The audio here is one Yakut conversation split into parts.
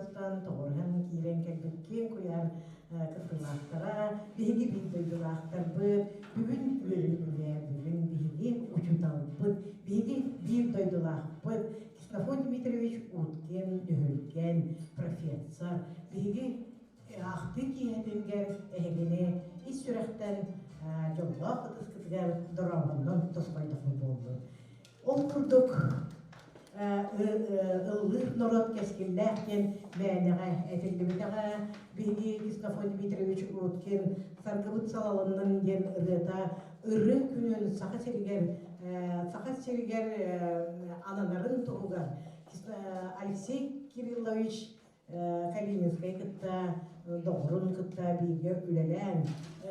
мустан, тоҕуруһан киирэн кэлбит киэҥ куйаар кыттыылаахтара, биһиги биир дойдулаахтарбыт, бүгүн үөрүүнү бүгүн биһиги учууталбыт, биһиги биир дойдулаахпыт Ксенофонт Дмитриевич Уткин, Нүһүлгэн, профессор, биһиги ахтыы киэһэтингэр эһигини ис сүрэхтэн дьоллоох ытыскытыгар дорообоннон тосхойдохпут буоллун. Ол курдук ыллыыр норуот кэскиллээх диэн мээнэҕэ этиллибитэҕэ биһиги Ксенофонт Дмитриевич Уткин «Саргыбыт салалыннын» диэн ырыата ырыы күнүн Саха сиригэр Саха сиригэр ананарын туһугар Алексей Кириллович Калининскай кытта доҕорун кытта бииргэ үлэлээн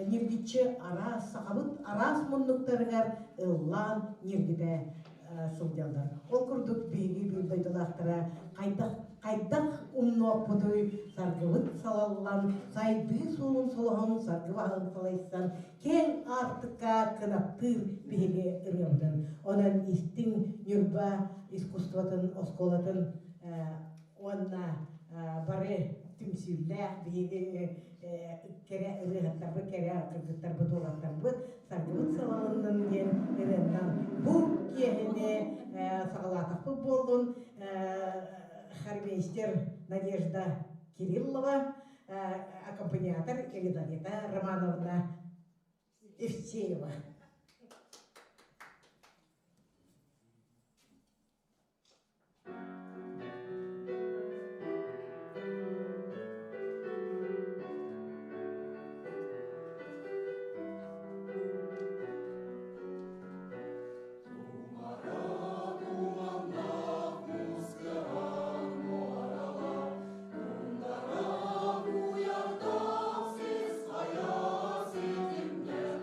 ньиргиччи араас сахабыт араас муннуктарыгар ыллаан ньиргитэ сылдьаллар. Ол курдук биһиги биир дойдулаахтара хайдах хайдах умнуохпутуй саргыбыт салаллан, сайдыы суолун солоһон, саргы баһын салайсан, киэҥ аартыкка кынаттыыр биһиги ырыабытын. Онон истиҥ Ньурба искусствотын оскуолатын уонна бары түмсүүлээх биһиги кэрэ ырыаһыттарбыт, кэрэ кыргыттарбыт, уолаттарбыт саргыбыт салалыннын диэн ырыаннан бу киэһэни саҕалаатахпыт буоллун хормейстер Надежда Кириллова, аккомпаниатор Елизавета Романовна Евсеева. Тундара уярдах сис хайа ситимнэр.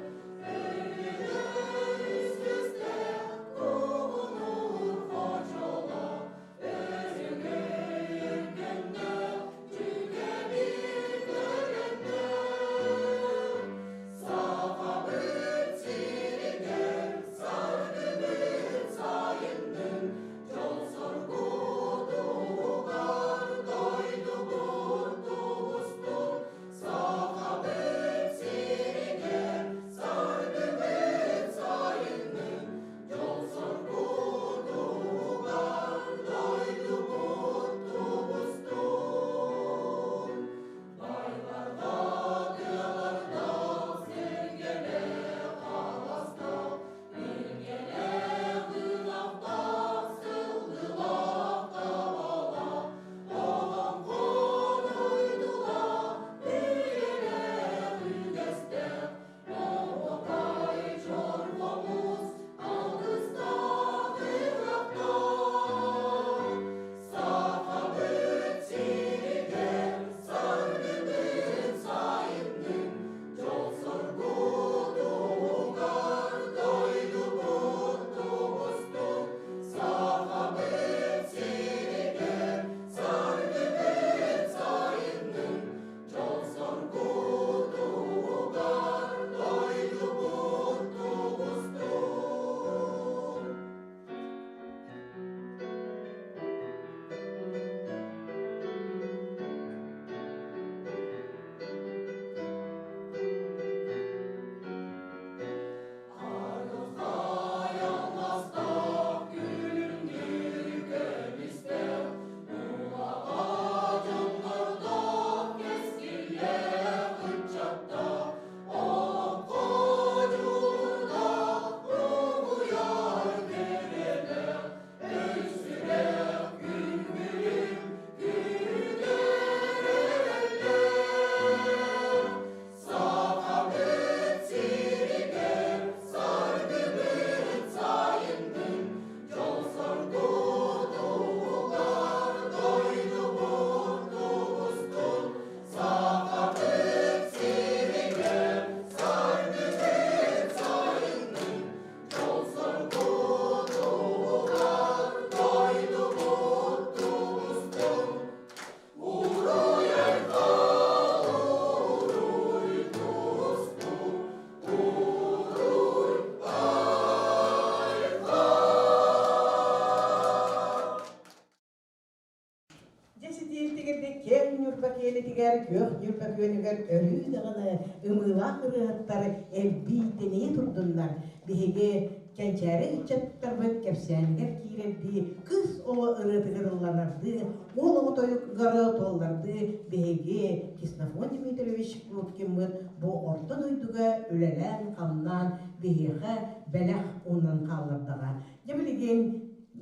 күөх Ньурба күөнүгэр өрүү даҕаны ымыылаах ырыаһыттар элбии тэнийэ турдуннар. Биһиги кэнчээри ыччаттарбыт кэпсээнигэр киирэрдии, кыыс оҕо ырыатыгар ылланардыы, уол оҕо тойугар туоллардыы биһиги Ксенофонт Дмитриевич Уткиммыт бу орто дойдуга үлэлээн-хамнаан биһиэхэ бэлэх уунан хааллардаҕа. Дьэ билигин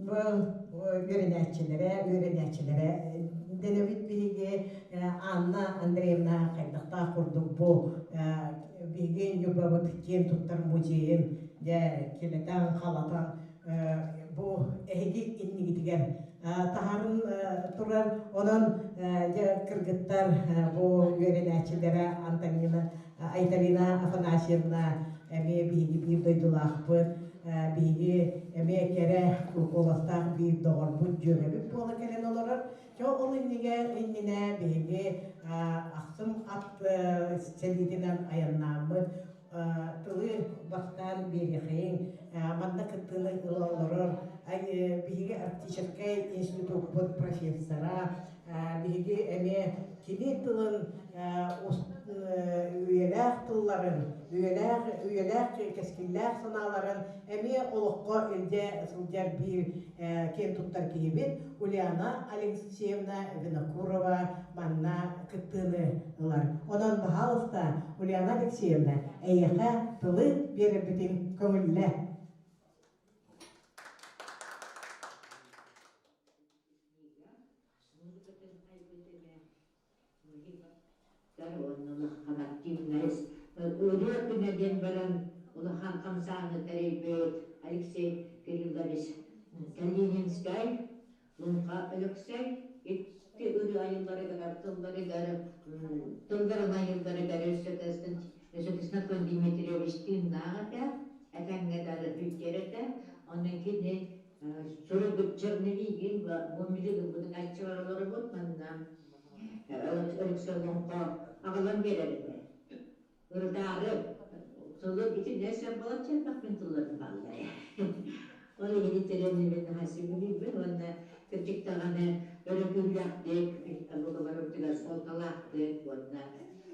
үөрэнээччилэрэ, үөрэнээччилэрэ дэнэбит биһиги Анна Андреевна хайдахтаах курдук бу биһиги Ньурбабыт киэн туттар музейын дьэ килэтэн халатан бу эһиги иннигитигэр таһарын турар. Онон дьэ кыргыттар бу үөрэнээччилэрэ Антонина Айталина Афанасьевна эмиэ биһиги биир дойдулаахпыт, биһиги эмиэ кэрэ куоластаах биир доҕорбут, дьүөгэбит буола кэлэн олорор. Чэ ол иннигэр иннинэ биһиги ахсым ат сэлиитинэн айаннааммыт тылы бастаан биэриэхэйиҥ. Манна кыттыыны ыла олорор биһиги Арктическай институппут профессора, биһиги эмиэ кини тылын үйэлээх тылларын, үйэлээх, үйэлээх кэскиллээх санааларын эмиэ олоххо илдьэ сылдьар биир киэн туттар киһибит Ульяна Алексеевна Винокурова манна кыттыыны ылар. Онон, баһаалыста, Ульяна Алексеевна, эйиэхэ тылы биэрэрбитин көҥүллэ. Уонна улахан активность ырыа күнэ диэн баран улахан хамсааһыны тэрийбит Алексей Кириллович Калининскай, Луҥха Өлөксөй икки ырыа айылларыгар тылларыгар тылларын айылларыгар өссө Ксенофонт Дмитриевич тыыннаах этэ, этэҥҥэ да үтүөр этэ. Онон кини суруйбут черновигин бу билигин быдааччылар олоробут манна Өлөксөй олоҥхо аҕалан биэрэр этэ. Ырытаары тылын итиннэ сөп балачча элбэх мин тылларым бааллар. Ол иһин итирэннибин наһаа сөбүлүүбүн уонна кырдьык даҕаны өрөкүүллээхтик, бука суолталаахтык уонна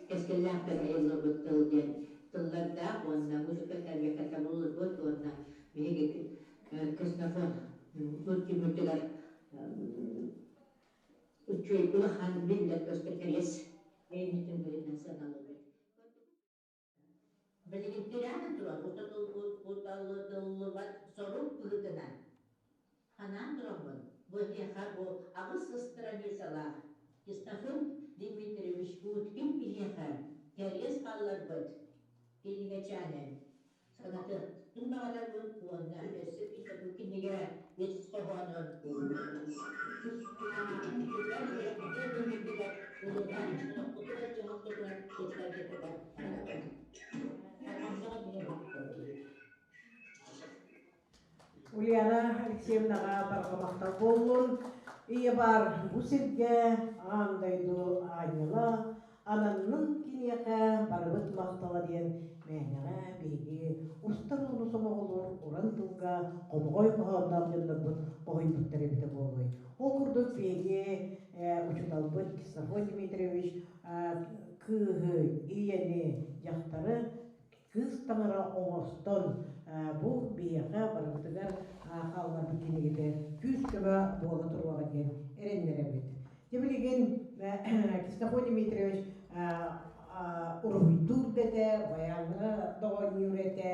кэскиллээхтик айыллыбыт тыл диэн тыллардаах уонна музыка тэлбэкэтэ буллубут уонна биһиги Ксенофонт Уткиммытыгар үчүгэй улахан биллэр-көстөр кэриэс айымньытын быһыытынан сыаналыыбыт. Билигин тирээн турар уталытыллыбат сорук быһыытынан анаан тураммын, бу эһиэхэ бу аҕыс страницалаах Ксенофонт Дмитриевич Уткин биһиэхэ кэриэс хаалларбыт кинигэчээнин санатыахпын баҕарабын уонна өссө биирдэ бу кинигэ ис хоһоонун тутар ылынан олоххутугар дьоһоххутугар туттаргытыгар анабын. Ульяна Алексеевнаҕа барҕа махтал буоллун. Ийэ баар бу сиргэ аан дойду аанньала ананнын киниэхэ барыбыт махтала диэн мээнэҕэ биһиги устар ууну сомоҕолуур уран тылга хомоҕой хоһоонноох дьоннорбут хоһуйбуттар эбитэ буолуой. Ол курдук биһиги учууталбыт Ксенофонт Дмитриевич кыыһы, ийэни, дьахтары кыыс таҥара оҥостон бу биһиэхэ барыбытыгар хаалларбыт кинигэтэ күүс-көмө буола туруоҕа диэн эрэннэрэбит. Дьэ билигин Ксенофонт Дмитриевич уруһуйдуур да этэ, баяҥҥа да оонньуур этэ,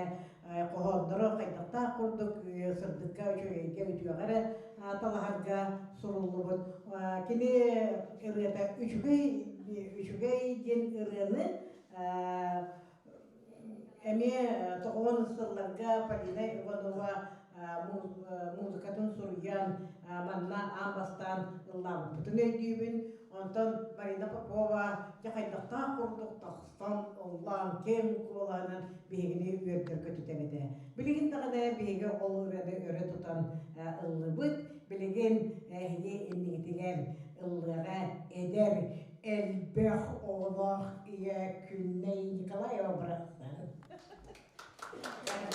хоһоонноро хайдахтаах курдук сырдыкка, үчүгэйгэ, үтүөҕэ эрэ талаһарга суруллубут. Кини ырыата үчүгэй үчүгэй диэн ырыаны Эмиэ тоҕуон сылларга Полина Иванова музыкатын суруйан, манна аан бастаан ыллаабыппытын өйдүүбүн. Онтон Марина Попова дьэ хайдахтаах курдук тахсан ыллаан, киэҥ куолаһынан биһигини үөрдэр көтүтэр этэ. Билигин даҕаны биһиги ол ырыаны өрө тутан ыллыбыт. Билигин эһиги иннигитигэр ыллыаҕа эдэр элбэх оҕолоох ийэ Күннэй Николаева барахсан.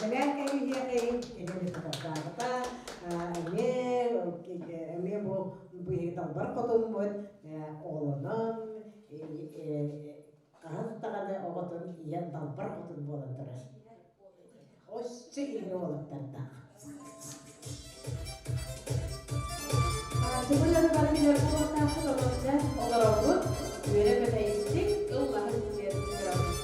Бэлээн кэһиэхэйин кини сатардаабыта эмиэ эмиэ бу биһиги далбар хотуммут оҕолонон Хаһан даҕаны оҕотун ийэ далбар хотун буолан турар. Өссө игирэ уолаттардаах. Чубуйаны бары билэр буолуохтаахпыт, онон олоробут, үөрэ-көтө истиҥ, ыллаһын диэн ыҥырабыт.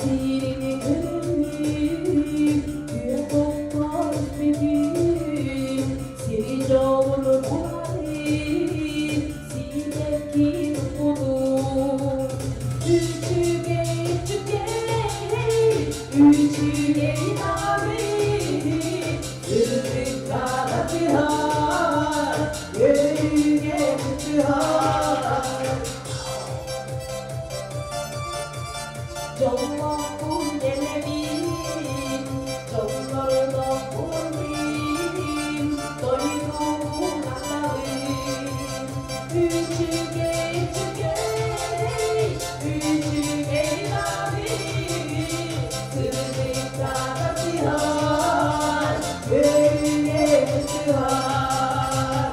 Сирини көрүҥ, күөх окко испитим, сири дьолун буларым, сиибэкки туппутум. Үчүгэй, үчүгэй, үчүгэй даҕаны, ытыкка тыһар, өйүгэ кыттыһар. Дьоллоохпун дэлэбин, дьоллордоохпун мин, дойдубун ахтабын. Үчүгэй, үчүгэй, үчүгэй даҕаны, сырдыкка тардыһар, өрүнэ кыттыһар.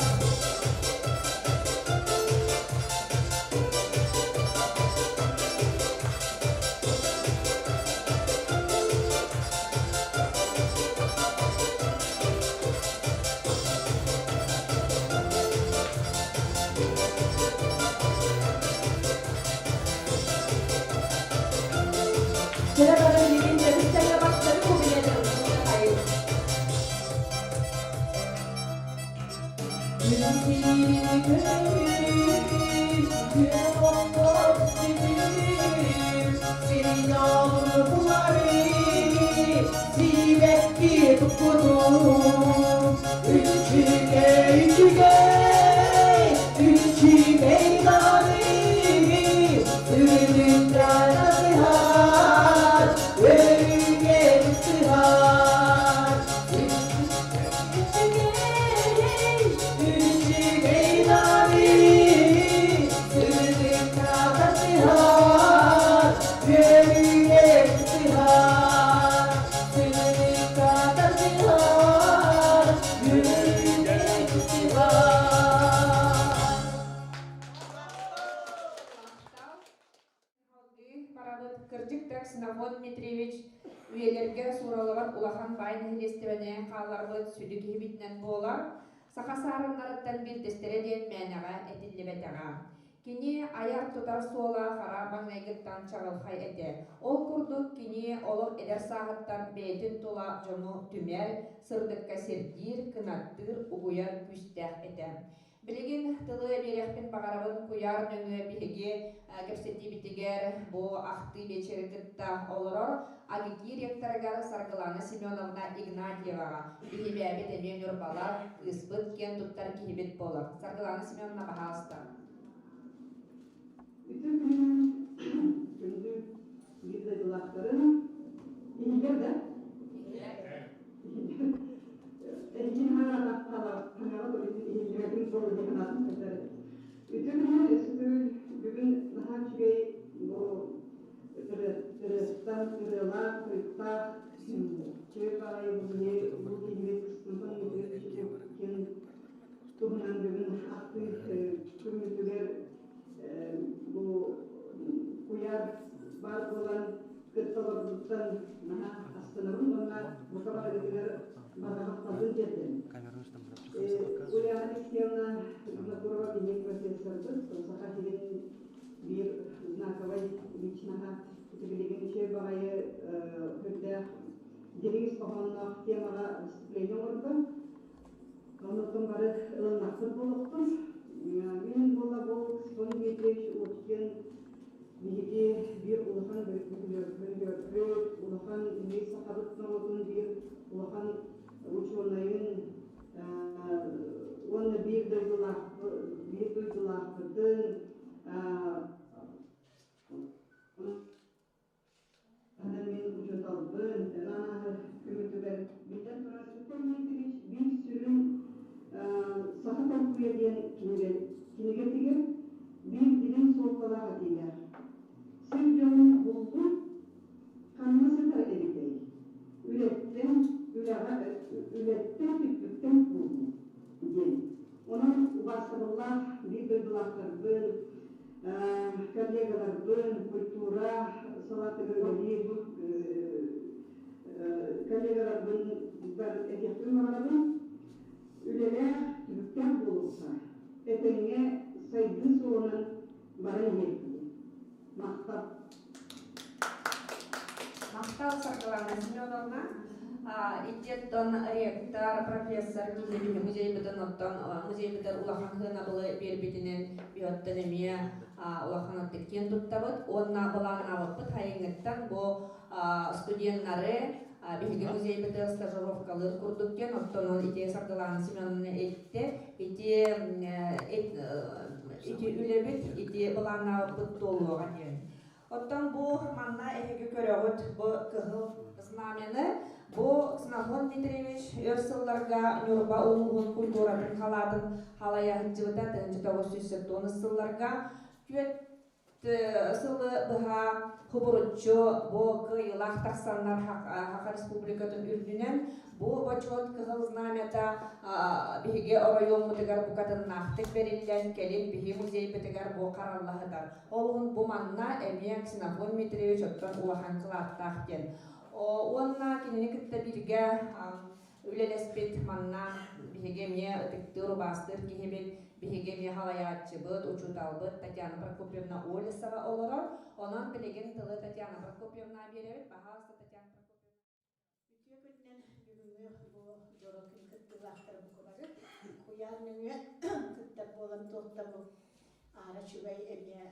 Кыра бары билигин төрүт бастары кубинетын Үчүгэй, үчүгэй даҕаны, үрүҥ сыһар, өрүҥэ сыһар. Үчүгэй, үчүгэй даҕаны, сырдыкка тардыһар, үөрүүгэ кыттыһар. Сырдыкка тардыһар, үөрүүгэ кыттыһар. Барабыт кырдьык да Ксенофонт Дмитриевич үйэлэргэ суураллыбат улахан баай нэһилиэстибэни хаалларбыт сүдү киһибитинэн буолар. Саха саарыннарыттан биирдэстэрэ диэн мээнэҕэ этиллибэтэҕэ. Кини айар-тутар суола хара маҥнайгыттан чаҕылхай этэ. Ол курдук кини олох эдэр сааһыттан бэйэтин тула дьону түмэр, сырдыкка сирдиир, кынаттыыр, угуйар күүстээх этэ. Билигин тылы биэриэхпин баҕарабын куйаар нөҥүө биһиги кэпсэтиибитигэр бу ахтыы биэчэри кытта олорор АГИКИ ректорыгар Саргылана Семеновна Игнатьеваҕа. Биһи бэйэбит эмиэ ньурбалар, кыыспыт киэн туттар киһибит буолар. Саргылана Семеновна, баһаалыста. Үтүө күнүнэн күндү биир дойдулаахтарым, иһигэр да? Эһигин хараҕа иһиллибэтин буолу дии санаатым кытары. Үтүө күнүнэн өссө бүгүн наһаа үчүгэй бу ырыаттан ырыалаах, тойуктаах үчүгэй баҕайы бу киһибит Ксенофонт Дмитриевич туһунан бүгүн ахтыы күммүтүгэр бу куйаар баар буолан кытта олорбуттан наһаа астынабын уонна бука барыгытыгар барҕа махталбын тиэрдэбин. Ульяна Алексеевна Винокурова биһиги профессорбыт, Саха сирин биир знаковай личноһа, билигин үчүгэй баҕайы үрдээх дириҥ ис хоһоонноох темаҕа выступление оҥордо. Оннуттан бары ылыннахпыт буолуохпун. Мин буолла бу Ксенофонт Дмитриевич Уткин биһиги биир улахан бөлүһүөкпүт, улахан биир сахабыт норуотун биир улахан учуонайын уонна биир дойдулаахпытын Аны мин учууталбын, ааһар күммүтүгэр биллэн турар Ксенофонт Дмитриевич биир сүрүн «Саха толкуйа» диэн кинигэтигэр. салаатыгар үлэлиир коллегаларбын этиэхпин баҕарабын. Үлэлээх, түбүктээх буолуохха, этэҥҥэ сайдыы суолунан баран иһиэхпит. Махтал. Махтал Саргылана Семеновна. Итиэттэн ректор, профессор киһи музейбытын оттон музейбытын улахан сыанабылы биэрбитинэн биһоттон эмиэ улахан аттык киэн туттабыт. Уонна былааннаабыппыт хайыҥыттан бу студеннары биһиги музейбытыгар стажировкалыыр курдук диэн оттон ол ити Саргылана Семеновна этте ити ити үлэбит ити былааннаабыппыт туолуоҕа диэн. Оттон бу манна эһиги көрөҕүт бу кыһыл знамяны. Бу Ксенофонт Дмитриевич өр сылларга Ньурба улууһун культуратын халаатын халайа сылдьыбыта 1970 сылларга түөрт сылы быһа хубуруччу бу кыайыылаах тахсаннар Саха Республикатын үрдүнэн бу бочуот кыһыл знамята биһиги оройуоммутугар букатыннаахтык бэриллэн кэлин биһи музейбытыгар бу хараллаһытар. Ол уһун бу манна эмиэ Ксенофонт Дмитриевич оттон улахан кылааттаах диэн. Уонна кинини кытта бииргэ үлэлэспит манна биһиги эмиэ ытыктыыр, убаастыыр киһибит, биһиги эмиэ халайааччыбыт, учууталбыт Татьяна Прокопьевна Олесова олорор. Онон билигин тылы Татьяна Прокопьевна биэрэбит. Пожалуйста, Татьяна Прокопьевна. Үтүө күнүнэн бүгүҥҥү бу дьоро күн кыттыылаахтара бука бары куйаар нөҥүө кыттар буолан туох да бу аһара үчүгэй эмиэ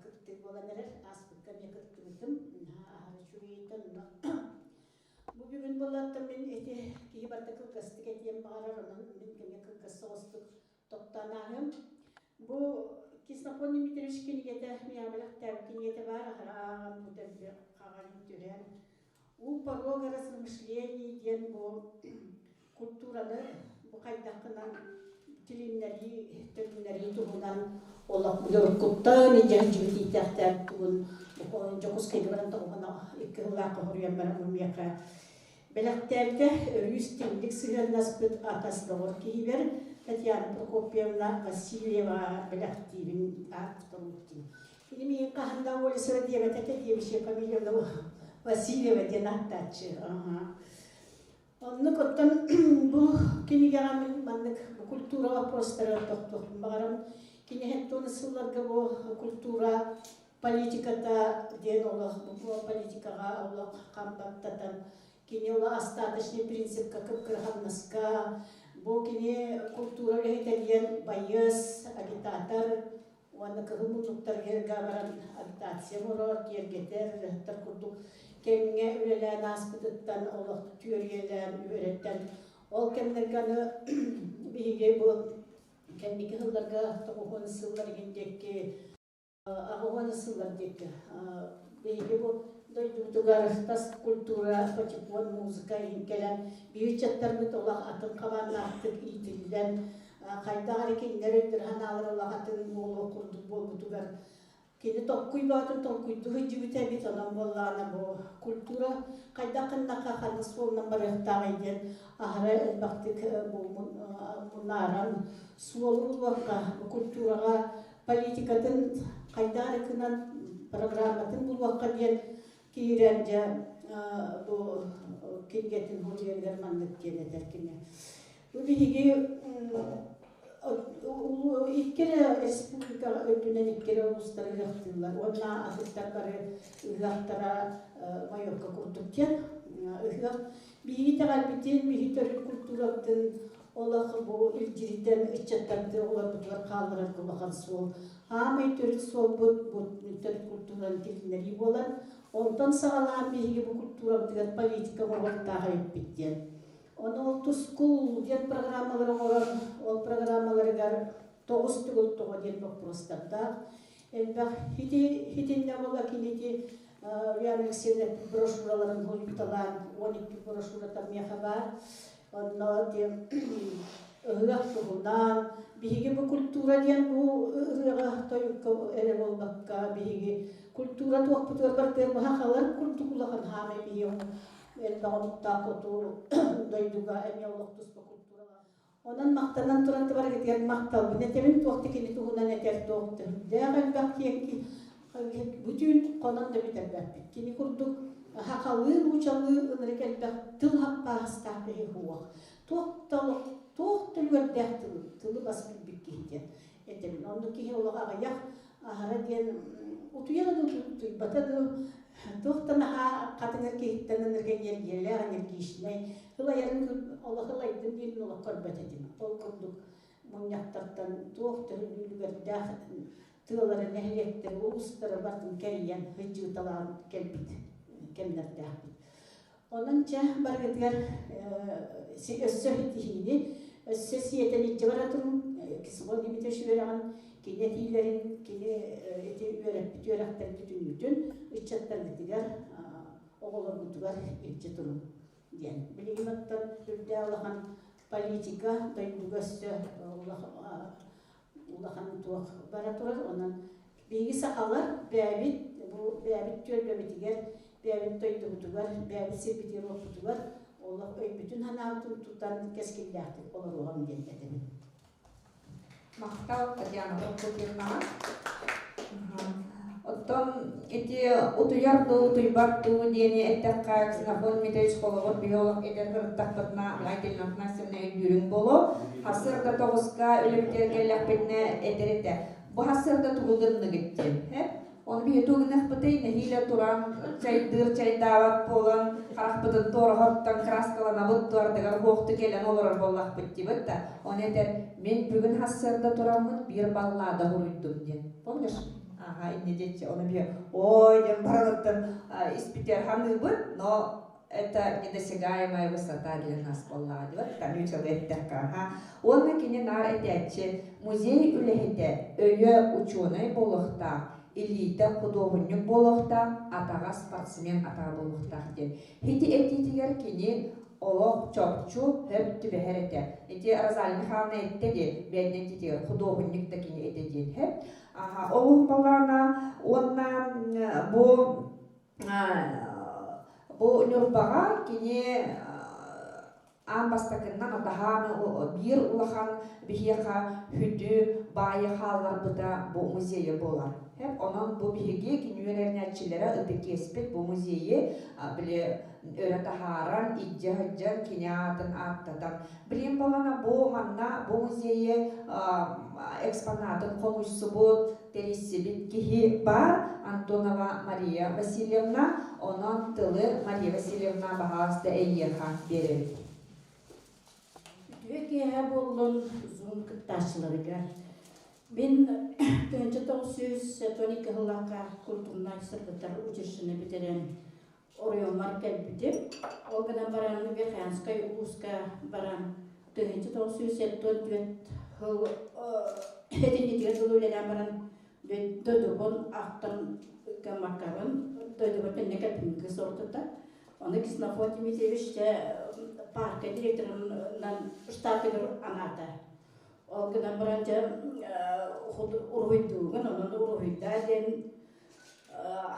кыттыы буолан эрэр. Ааспыкка эмиэ кыттыбытым. Аһара үчүгэйтэн Бу бүгүн буоллаттан мин ити киһи барыта кылгастык этиэн баҕарар, онон мин кэмҥэ кылгас соҕустук тохтоон ааһыам. Бу Ксенофонт Дмитриевич кинигэтэ, миэхэ бэлэхтээбит кинигэтэ баар, аһара ааҕан бу дэлби хаҕан түһэн «У порога размышлений» диэн бу культураны бу хайдаххынан тилиннэрии, төннөрүү туһунан олох уруккуттан илдьэ иитээхтэр тугун Дьокуускайга баран тоҕуһана икки сыллаахха хоруйан баран миэхэ бэлэхтээбитэ өрүү истиҥник сыһыаннаспыт атас доҕор киһибэр Татьяна Прокопьевна Васильева бэлэхтиибин ааттаруутин. Кини миигин хаһан да Олесова диэбэтэ этэ диэбиши фамилия Васильева диэн ааттааччы. Оннук оттон бу кинигэҕэ мин маннык культура вопростары тохтуохпун баҕарабын. Кини һэттуона сылларга бу культура политиката диэн олох бу политикаҕа олох хам баттатан кини олох остаточный принципка кып-кыра хамнаска бу кини культура үлэһитэ диэн байыас, агитатор уонна кыһыл муннуктарга баран агитация оҥорор, киэргэтэр, ыһыктар курдук кэмҥэ үлэлээн ааспытыттан олох түөрүйэлээн үөрэттэн ол кэмнэргэ аны биһиги бу кэнники сылларга тоҕуһуон сыллар иһин диэки аҕыһуон сыллар диэки биһиги бу дойдубутугар тас культура, патефон, музыка иһин кэлэн биир ыччаттарбыт олох атын хабааннаахтык иитиллэн хайдах эрэ кинилэр өйдөрө-санаалара улахатын буолуох курдук буолбутугар кини толкуй баатын толкуйдуу сылдьыбыта эбит. Онон буоллаҕына бу культура хайдах гыннахха ханнык суолунан барыахтааҕый диэн аһара элбэхтик бу мунааран суолу булуохха, бу культураҕа политикатын хайдах эрэ гынан программатын булуохха диэн киирэн дьэ бу кинигэтин хоруйарыгар маннык диэн этэр кини. Бу биһиги икки эрэ республикаҕа үрдүнэн икки эрэ улуустары ыһыахтыыллар уонна атыттар бары ыһыахтара Майорка курдук диэн ыһыах. Биһиги итэҕэлбитин, биһиги төрүт культурабытын олох бу илдьиритэн ыччаттарбытын оҕолорбутугар хаалларарга улахан суол. Аамай төрүт суолбут бу төрүт культураны тилиннэрии буолар. Онтон саҕалаан биһиги бу культурабытыгар политика оҥоруохтаах эбиппит диэн. Ону ол Тускул диэн программалары оҥорон, ол программаларыгар тоҕус төгүл тоҕо диэн боппуруостардаах. Элбэх хити хитиннэ буола кинити Ульяна Алексеевна брошюраларын суруйталаан 12 брошюрата миэхэ баар. Онно диэн ыһыах туһунан биһиги бу культура диэн бу ырыаҕа тойукка эрэ буолбакка биһиги культура туохпутугар барытыгар быһа курдук улахан хаамай биһиги элбэх омуктаах хоту дойдуга эмиэ олох туспа культуралаах. Онон махтанан туран тыбаргытыгар махталбын этэбин, туох да кини туһунан этэр туох да үрдээх элбэх киэҥ. Бу түүн хонон да бүтэрбэппит. Кини курдук хахалыы, нуучалыы ынырык элбэх тыл хаппааһыстаах киһи суох. Туох да туох да үлүгэрдээх тылы, тылы бас билбит киһи диэн этэбин. Оннук киһи олох аҕыйах аһара диэн утуйара да утуйбата да туох да наһаа хатыҥыр киһиттэн ынырык энергиялээх, энергичнэй ылайарын олох ылайдым диэн олох көрбөт этим. Ол курдук мунньахтартан туох төһүлүүлүгэрдээх тыалары, нэһилиэктэри, улуустары барытын кэрийэн сылдьыыталаан кэлбит кэмнэрдээхпит. Онон чэ барыгытыгар өссө ситиһиини, өссө сиэтэн илдьэ бара туруҥ. Ксенон Дмитриевич үөрэҕин, кини этиилэрин, кини ити үөрэппит үөрэхтэрин бүтүннүүтүн ыччаттаргытыгар, оҕолоргутугар илдьэ туруҥ диэн. Билигин оттон үрдээх улахан политика дойдуга өссө улахан туох бара турар. Онон биһиги сахалар бэйэбит бу бэйэбит түөлбэбитигэр, бэйэбит дойдубутугар, бэйэбит сирбитигэр-уоппутугар олох өйбүтүн-санаабытын тутан кэскиллээхтик олоруоҕуҥ диэн этэбин. Махтал Татьяна Прокопьевнаҕа. Оттон ити утуйар дуу, утуйбат дуу диэни эттэххэ, Ксенофонт Дмитриевич холобур биһи олох эдэр сырыттахпытына Айталина Афанасьевна өйдүүрүҥ буолуо. Сарсыарда 9-ка үлэбитигэр кэллэхпитинэ этэр этэ. Бу сарсыарда тугу гынныгыт диэн. Ону биһи тугу гыныахпытый, нэһиилэ туран, чайдыыр чайдаабат буолан, харахпытын туораһоттон краскаланабыт, туордыгар хуохту кэлэн олорор буоллахпыт диибит да. Ону этэр, мин бүгүн сарсыарда тураммын биир баллада суруйдум диэн. Помнишь? Ага, инне диэччи. Ону биһи, ой, диэн бараныттан испитер ханыыбыт, но это недосягаемая высота для нас буоллаҕа диэбит Тамючалы эттэххэ аха уонна кини наар этээччи музей үлэһитэ өйө учуонай буолуохтаах илиитэ худуоһунньук буолуохтаах атаҕа спортсмен атаҕа буолуохтаах диэн ити этиитигэр кини олох чопчу хөп түбэһэр этэ ити Розалия Михайловна эттэ дии бэйэтин этиитигэр худуоһунньук да кини этэ диэн хөп аха ол балаана уонна бу Бу Ньурбаҕа кини аан бастакыннан атаһааны биир улахан биһиэхэ хүдү баайы хаалларбыта бу музейа буолар. Онон бу биһиги кини үөрэнээччилэрэ ытык иэспит бу музейы били өрө таһааран, илдьэ сылдьан кини аатын ааттатан. Билин балана бу манна бу музейы экспонатын хомуйсубут, тэрийсибит киһи баар Антонова Мария Васильевна, онон тылы Мария Васильевна баһаалыста эйиэхэ биэрэбит. Үтүө киэһэ буоллун Zoom кыттааччыларыгар. Мин 1992 сыллаахха культурнай сырдатар училищены бүтэрэн оройуоммар кэлбитим. Ол гынан баран Верхоянскай улууска баран 1974 сыл этиннитигэр дылы үлэлээн баран дойдубун ахтан гаммаккабын дойдубар төннө кэлбитим кыыс ортото. Ону Ксенофонт Дмитриевич дьэ парка директорынан штатыгар анаата. Ол гынан баран дьэ уруһуйдуугун, онон уруһуйдаа диэн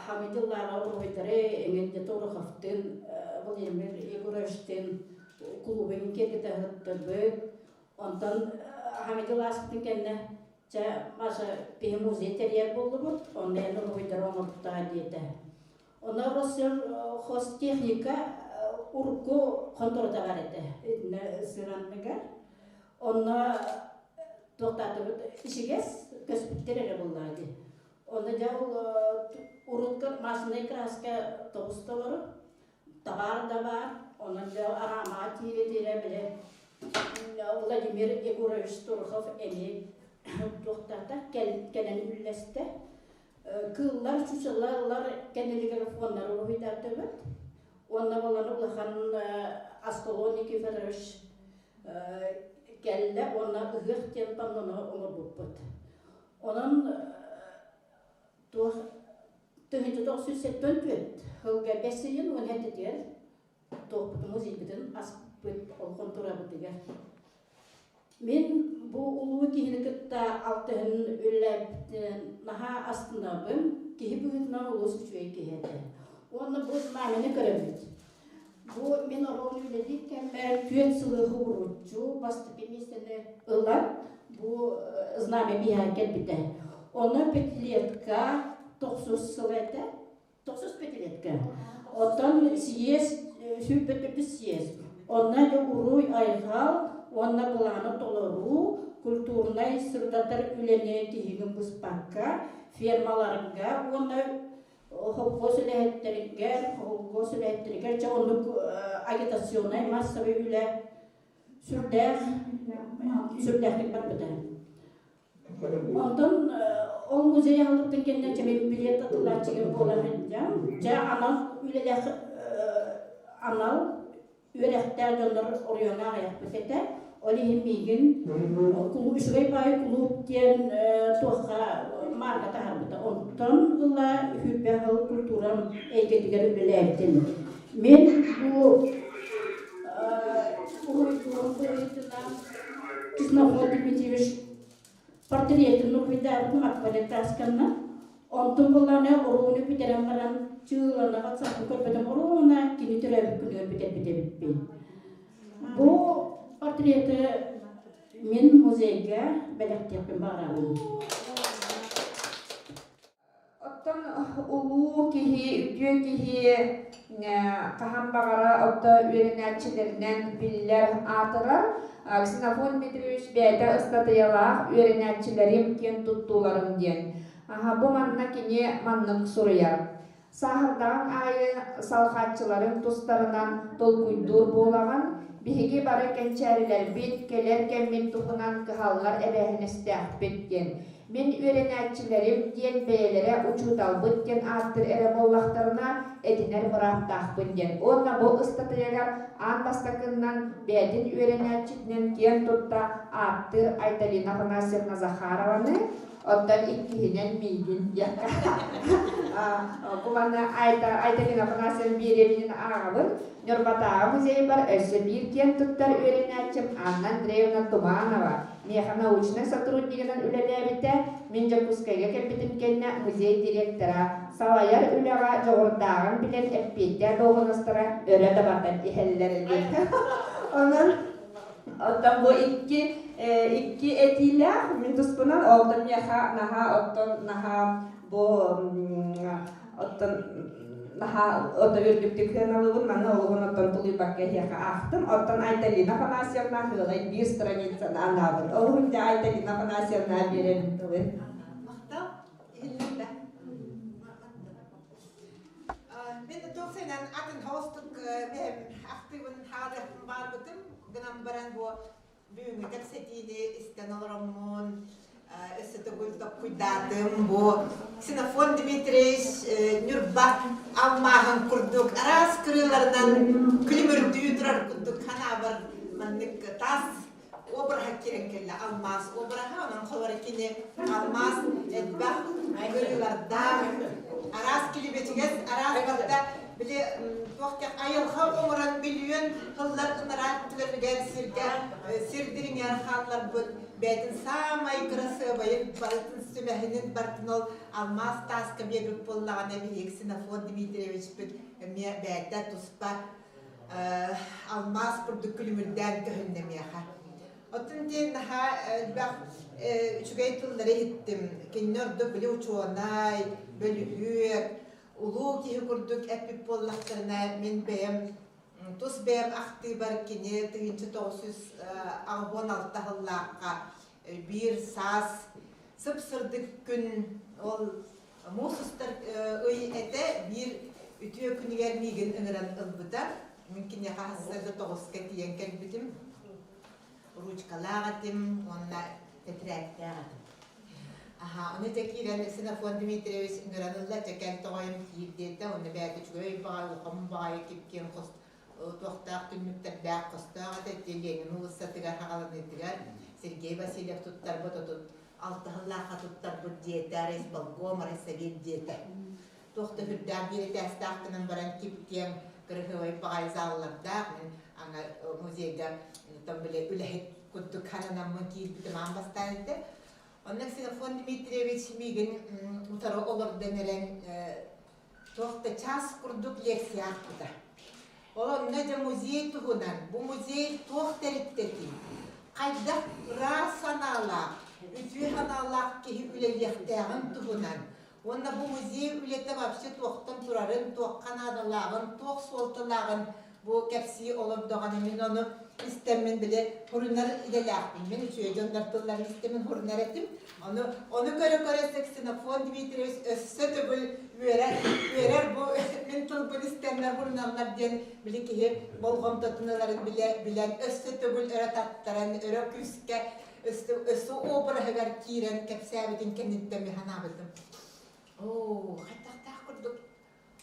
Хаҥа дьыллааҕы уруһуйдары эҥин Тороховтыын, Владимир Егоровичтыын кулуубун киэргэтэ сырыттыбыт. Онтон хаҥа дьыл ааспытын кэннэ чэ Маша киһи музей тэрийэр буоллубут, онно эн уруһуйдары оҥортоо диэтэ. Онно Россельхозтехника урукку хонтуората баар этэ итиннэ сыранныгар. Онно туохтаатыбыт ичигэс көспүттэр эрэ буоллаҕа дии. Онно дьэ ол урут масляный краска тоҕус толору, табаар да баар, онон дьэ араамаҕа тиирэ-тиирэ били Владимир Егорович Турухов эмиэ туохтаата кэлэн үллэстэ. Кыыллар, чучелалар кэннилигэр фоннары уруһуйдаатыбыт. Уонна болан улахан Аскалон Никифорович кэллэ уонна ыһыах диэн паннону оҥорбуппут. Онон туох 1974 сылга бэс ыйын уон сэттэтигэр туохпутун музейбытын аспыт ол хонтуорабытыгар. Мин бу улуу киһини кытта алтыһан үлэлээбитин наһаа астынабын. Киһи быһыытынан олус үчүгэй киһи этэ. Уонна бу знамяны көрөбүт. Бу мин оруолу үлэлиир кэммэр түөрт сылы уһууруччу бастакы миэстэни ылан бу знамя биһиэхэ кэлбитэ. Онно пятилетка Тохсус сыл этэ. Тохсус пятилетка. Оттон съезд, сүүрбэ съезд. Онно уруй айхал уонна былааны толоруу, культурнай сырдатар үлэни тиһигин быспакка фермаларга уонна холкуос үлэһиттэригэр, холкуос үлэһиттэригэр дьэ оннук агитационнай массовый үлэ сүрдээх сүрдээхтик барбыта. Онтон ол музей аһылыктын кэннэ чэ мин билиэт атыллааччыгым буола сылдьан, дьэ анал үлэлээх анал үөрэхтээх дьоннор оройуоҥҥа аҕыйахпыт этэ. Ол иһин миигин үчүгэй баай кулууп диэн туохха маарга таһаарбыта. Онтон ыла үһүрбэ сыл культурам эйгэтигэр үлэлээбитим. Мин бу уруйдуурум быһыытынан Ксенофонт Дмитриевич портретин уруйдаабытым аквалетасканна. Онтун буллаана урууну бүтэрэн баран чыылана ватсаппы көрбөтөм урууна кини төрөөбүт күнүгэр бүтэрбит эбиппин. Бу портреты мин музейга бэлэхтиэхпин баҕарабын. Оттон улуу киһи, үтүө киһи хаһан баҕара отто үөрэнээччилэринэн биллэр аатырар. Ксенофонт Дмитриевич бэйэтэ ыстатыйалаах үөрэнээччилэрим киэн туттууларым диэн. Аха, бу манна кини маннык суруйар. Сааһырдаҕыҥ аайы салҕааччыларыҥ тустарынан толкуйдуур буолаҕын. Биһиги бары кэнчээрилэрбит, кэлэр кэммит туһунан кыһаллар эбээһинэстээхпит диэн. Мин үөрэнээччилэрим диэн бэйэлэрэ учууталбыт диэн ааттыыр эрэ буоллахтарына, этинэр бырааптаахпын диэн. Уонна бу ыстатыйагар аан бастакыннан бэйэтин үөрэнээччитинэн киэн тутта ааттыыр Айталина Афанасьевна Захарованы, оттон иккиһинэн миигин диэххэ. Бу манна Айталина Афанасьевна биэриэбинин ааҕабын. Ньурбатааҕы музейбар өссө биир киэн туттар үөрэнээччим Анна Андреевна Туманова миэхэ научнай сотруднигынан үлэлээбитэ, мин Дьокуускайга кэлбитим кэннэ музей директора, салайар үлэҕэ дьоҕурдааҕын билэн эппиэттээх дуоһунастара өрө дабатан иһэллэр диэн. Онон оттон бу икки икки этиилээх мин туспунан оттон миэхэ наһаа оттон наһаа бу оттон наһаа ото үрдүктүк сыаналыыбын манна олуһун оттон тулуйбакка эһиэхэ аахтым оттон Айталина Афанасьевна сыалай биир страницаны анаабыт олуһун дьэ Айталина Афанасьевна биэрэбин тылы Махтал иһиллибитэ Мин туох атын хоустук бэһэм ахтыыбын хаалыахпын баарбытым гынан баран бу Бүгүҥҥү кэпсэтиини истэн олороммун, өссө төгүл токкуйдаатым. Бу Ксенофонт Дмитриевич Ньурба алмааһын курдук араас кырыыларынан күлүмүрдүү турар курдук ханаабар маннык таас обраһа киирэн кэллэ. Алмаас обраһа, онон холор кини алмаас элбэх кырыылардаах, араас килибэтигэс, араас барыта били туох айылҕа оҥорон миллион сыллар ынараа өттүлэригэр сиргэ сир дириҥэр хаалларбыт бэйэтин саамай кырасыабайын барытын сүмэһинин барытын ол алмаас тааска биэрбит буоллаҕына биһиги Ксенофонт Дмитриевичпит эмиэ бэйэтэ туспа алмаас курдук күлүмүрдээн көһүннэ миэхэ. Оттон диэн наһаа элбэх үчүгэй тыллары иһиттим. Кинини ордук били учуонай, бөлүһүөк, улуу киһи курдук эппит буоллахтарына, мин бэйэм тус бэйэм ахтыыбар кини 1986 сыллаахха биир саас сып-сырдык күн ол муус устар ый этэ биир үтүө күнүгэр миигин ыҥыран ылбыта. Мин киниэхэ сарсыарда тоҕуска тиийэн кэлбитим. Ручкалаах этим уонна тэтэрээттээх этим. Аха, ону дьэ киирэн Ксенофонт Дмитриевич ыҥыран ылла, дьэ кэл тоҕойум киир диэтэ, уонна бэйэтэ үчүгэй баҕайы, улахан баҕайы кип-киэҥ хос туохтаах түннүктэрдээх хостоох этэ, ити Ленин уулуссатыгар хаҕаланыытыгар Сергей Васильев туттарбыт отут алтыһыллаахха туттарбыт дьиэтэ, райисполком, райсовет дьиэтэ. Туох да үрдээх биир этээстээх гынан баран кип-киэҥ кырыһыабай баҕайы заллардаах, мин аны музейга там били үлэһит курдук хананаммын киирбитим аан бастаан этэ. Онно Ксенофонт Дмитриевич миигин утары олордон эрэн туох да час курдук лекция аахпыта. Ол онно дьэ музей туһунан, бу музей туох тэрилтэтий, хайдах ыраас санаалаах, үтүө санаалаах киһи үлэлиэхтээҕин туһунан. Уонна бу музей үлэтэ вообще туохтан турарын, туохха наадалааҕын, туох суолталааҕын бу кэпсии олордоҕуна мин ону истэммин били хурунар идэлээхпин. Мин үчүгэй дьоннор тылларын истэммин хурунар этим. Ону ону көрө-көрө Ксенофонт Дмитриевич өссө төгүл үөрэр, үөрэр бу мин тылбын истэннэр хуруналлар диэн били киһи болҕомтотун ыларын билэ, билэн өссө төгүл өрө таттаран, өрө күүскэ өссө, өссө обраһыгар киирэн кэпсээбитин кэнниттэн мин санаабытым. Оо, хайдахтаах курдук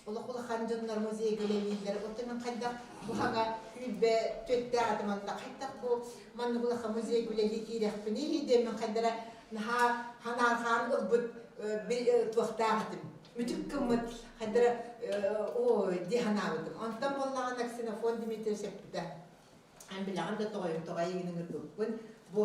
олох улахан дьоннор музейга үлэлииллэр. Оттон мин хайдах бу хаҥа күүрбэ түөттээх этим онно хайдах бу маннык улахан музейга үлэлии киирэхпиний диэн мин хайдара наһаа ханаархаан ылбыт туохтаах этим. Мүтүк гыммыт хайдара ой дии санаабытым. Онтон буоллаҕына Ксенофонт Дмитриевич эппитэ. Эн билэҕин да тоҕойум тоҕой игин ыҥырбыппын. Бу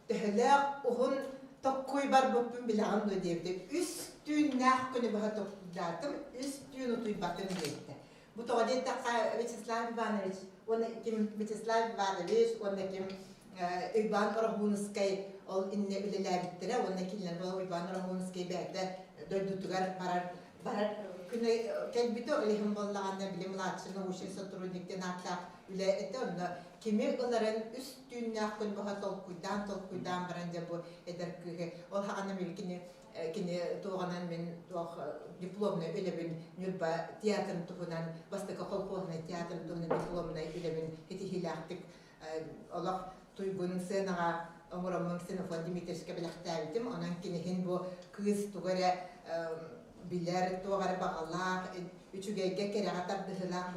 төһөлөөх уһун токкуй барбыппын билэҕин дуо диэбитэ. Үс түүннээх күнү быһа токкуйдаатым, үс түүн утуйбатым диэбитэ. Бу тоҕо диэтэххэ Вячеслав Иванович уонна ким Вячеслав Иванович уонна ким Уйбаан Ороһуунускай ол иннэ үлэлээбиттэрэ уонна кинилэр буола Уйбаан Ороһуунускай бэйэтэ дойдутугар барар барар күнэ кэлбитэ ол иһин буоллаҕына били младший научный сотрудник диэн ааттаах үлэ этэ онно кими ыларын үс түүннээх күн быһа толкуйдаан толкуйдаан баран дьэ бу эдэр кыыһы ол хаҕана мин кини кини туоҕанан мин туох дипломнай үлэбин Ньурба театрын туһунан бастакы колхознай театрын туһунан дипломнай үлэбин ситиһиилээхтик олох туйгун сценаҕа оҥороммун Ксенофонт Дмитриевичка бэлэхтээбитим. Онон киниһин бу кыыс тугу эрэ билэр, туох эрэ баҕалаах, үчүгэйгэ, кэрэҕэ тардыһыылаах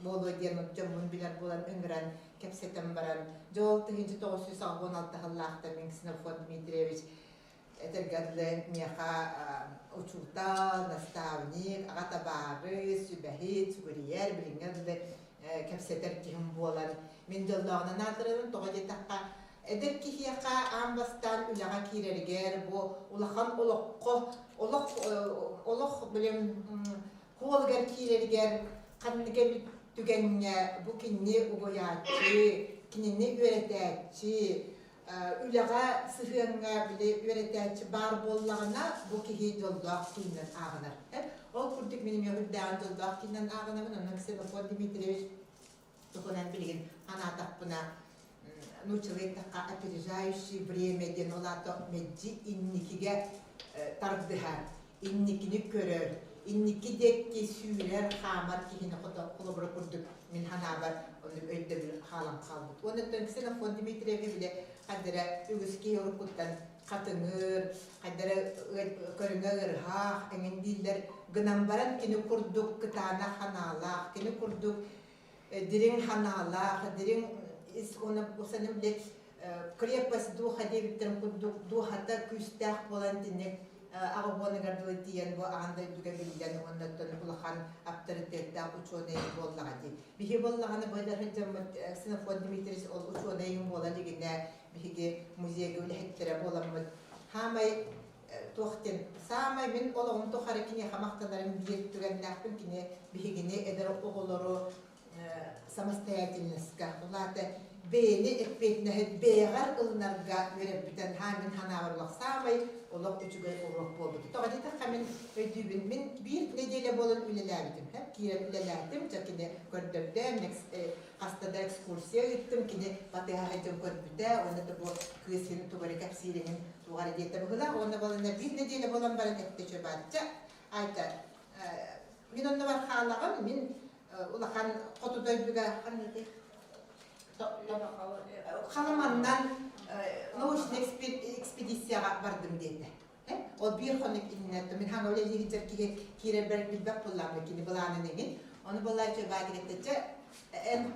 буолуо диэн дьоммун билэр буолан ыҥыран кэпсэтэн баран, дьэ ол 1986 сыллаахтан мин Ксенофонт Дмитриевич этэргэ дылы миэхэ учуутал, наставник, аҕа табаарыс, сүбэһит, сүгүрүйэр, билиҥҥэ дылы кэпсэтэр киһим буолан мин дьоллооҕунан аатырабын. Тоҕо диэтэххэ, эдэр киһиэхэ аан бастаан үлэҕэ киирэригэр бу улахан олоххо олох олох билим хуолугар киирэригэр ханнык эмит түгэҥҥэ бу кинини угуйааччы, кинини үөрэтээччи, үлэҕэ сыһыаҥҥа били үөрэтээччи баар буоллаҕына, бу киһи дьоллоох кииннэн ааҕынар. Ол курдук мин эмиэ үрдээҕин дьоллоох кииннэн ааҕынабын, онон Ксенофонт Дмитриевич туһунан билигин санаатахпына, нууччалыы эттэххэ опережающий время диэн ол аата мэлдьи инникигэ тардыһар, инникини көрөр, инники диэки сүүрэр, хаамар киһини холобура курдук мин санаабар оннук өйдөбүл хаалан хаалбыт. Уонна Ксенофонт Дмитриеви бile хайдара үгүс киһи уруккуттан хатыҥыр, хайдара көрүҥэ ыарыһах эҥин дииллэр гынан баран кини курдук кытаанах ханаалаах, кини курдук дириҥ ханаалаах, дириҥ ис уонна усаным биле крепость духа диэбиттэрин курдук духата күүстээх буолан тинник аҕабуоныгар дылы тиийэн бу аан дойдуга биллэн уонна оттон улахан авторитеттаах учуонай буоллаҕа дии. Биһи буоллаҕына бу дьоммут Ксенофонт Дмитриевич ол учуонайым буола илигинэ биһиги музейга үлэһиттэрэ буоламмыт хаамай туох диэн саамай мин олоҕум тухары киниэхэ махтанарым биир түгэннээхпин кини биһигини эдэр оҕолору самостоятельноска улаата бэйэни эппиэтинэһи бэйэҕэр ылынарга үөрэппитэн haa мин санаабар олох саамай олох үчүгэй уруок буолбут. Тоҕо диэтэххэ мин өйдүүбүн мин биир нэдиэлэ буолан үлэлээбитим. Киирэн үлэлээтим, дьэ кини көрдөрдө, хаста да экскурсия ыыттым, кини батыһа сылдьан көрбүтэ, уонна да бу кыыс син тугу эрэ кэпсиирин туох эрэ диэтэ быһыылаах, уонна буолан биир нэдиэлэ буолан баран эттэ чөбаачча, айта мин оннубар хаалаҕын, мин улахан хоту дойдуга халаманнан научный экспедицияҕа бардым диэтэ. Ол биир хонук иннинэ мин хаҥа үлэлии сылдьар киһи киирэрбэр билбэт буоллаҕым кини былаанын иҥин. Ону буоллааччы баатыгаттачча эн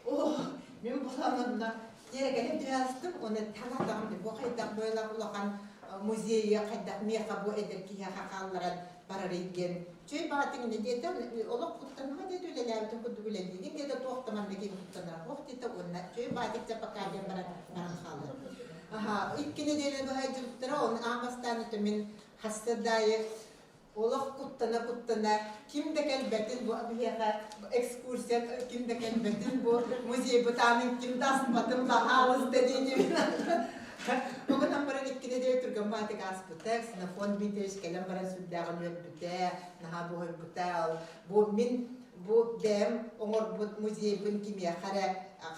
оо мин былаанымна тиэрэгэним түһээстим уонна санаатаҕым бу хайдах буолар улахан музейы хайдах миэхэ бу эдэр киһиэхэ хаалларан барарый диэн чөй баатыҥ иннэ диэтэ олох куттаныма диэтэ үлэлээбитин курдук үлэлиигин диэтэ туох да манна киһи куттанара суох диэтэ уонна чөй баатык чэ пока диэн баран баран хаалла аха икки нэдиэлэ быһа дьыбыттара оны аан бастаан это мин хассадаайы олох куттана куттана ким да кэлбэтин бу биһиэхэ экскурсия ким да кэлбэтин бу музей бытаанын ким да аспатын баһаалыста диэтибин. Оҕонон баран иккини диэри түргэн баатык ааспыта, Ксенофонт Дмитриевич кэлэн баран сүрдээҕин үөрбүтэ, наһаа дуоһуйбута. Бу мин бу бэйэм оҥорбут музейбын кимиэхэ эрэ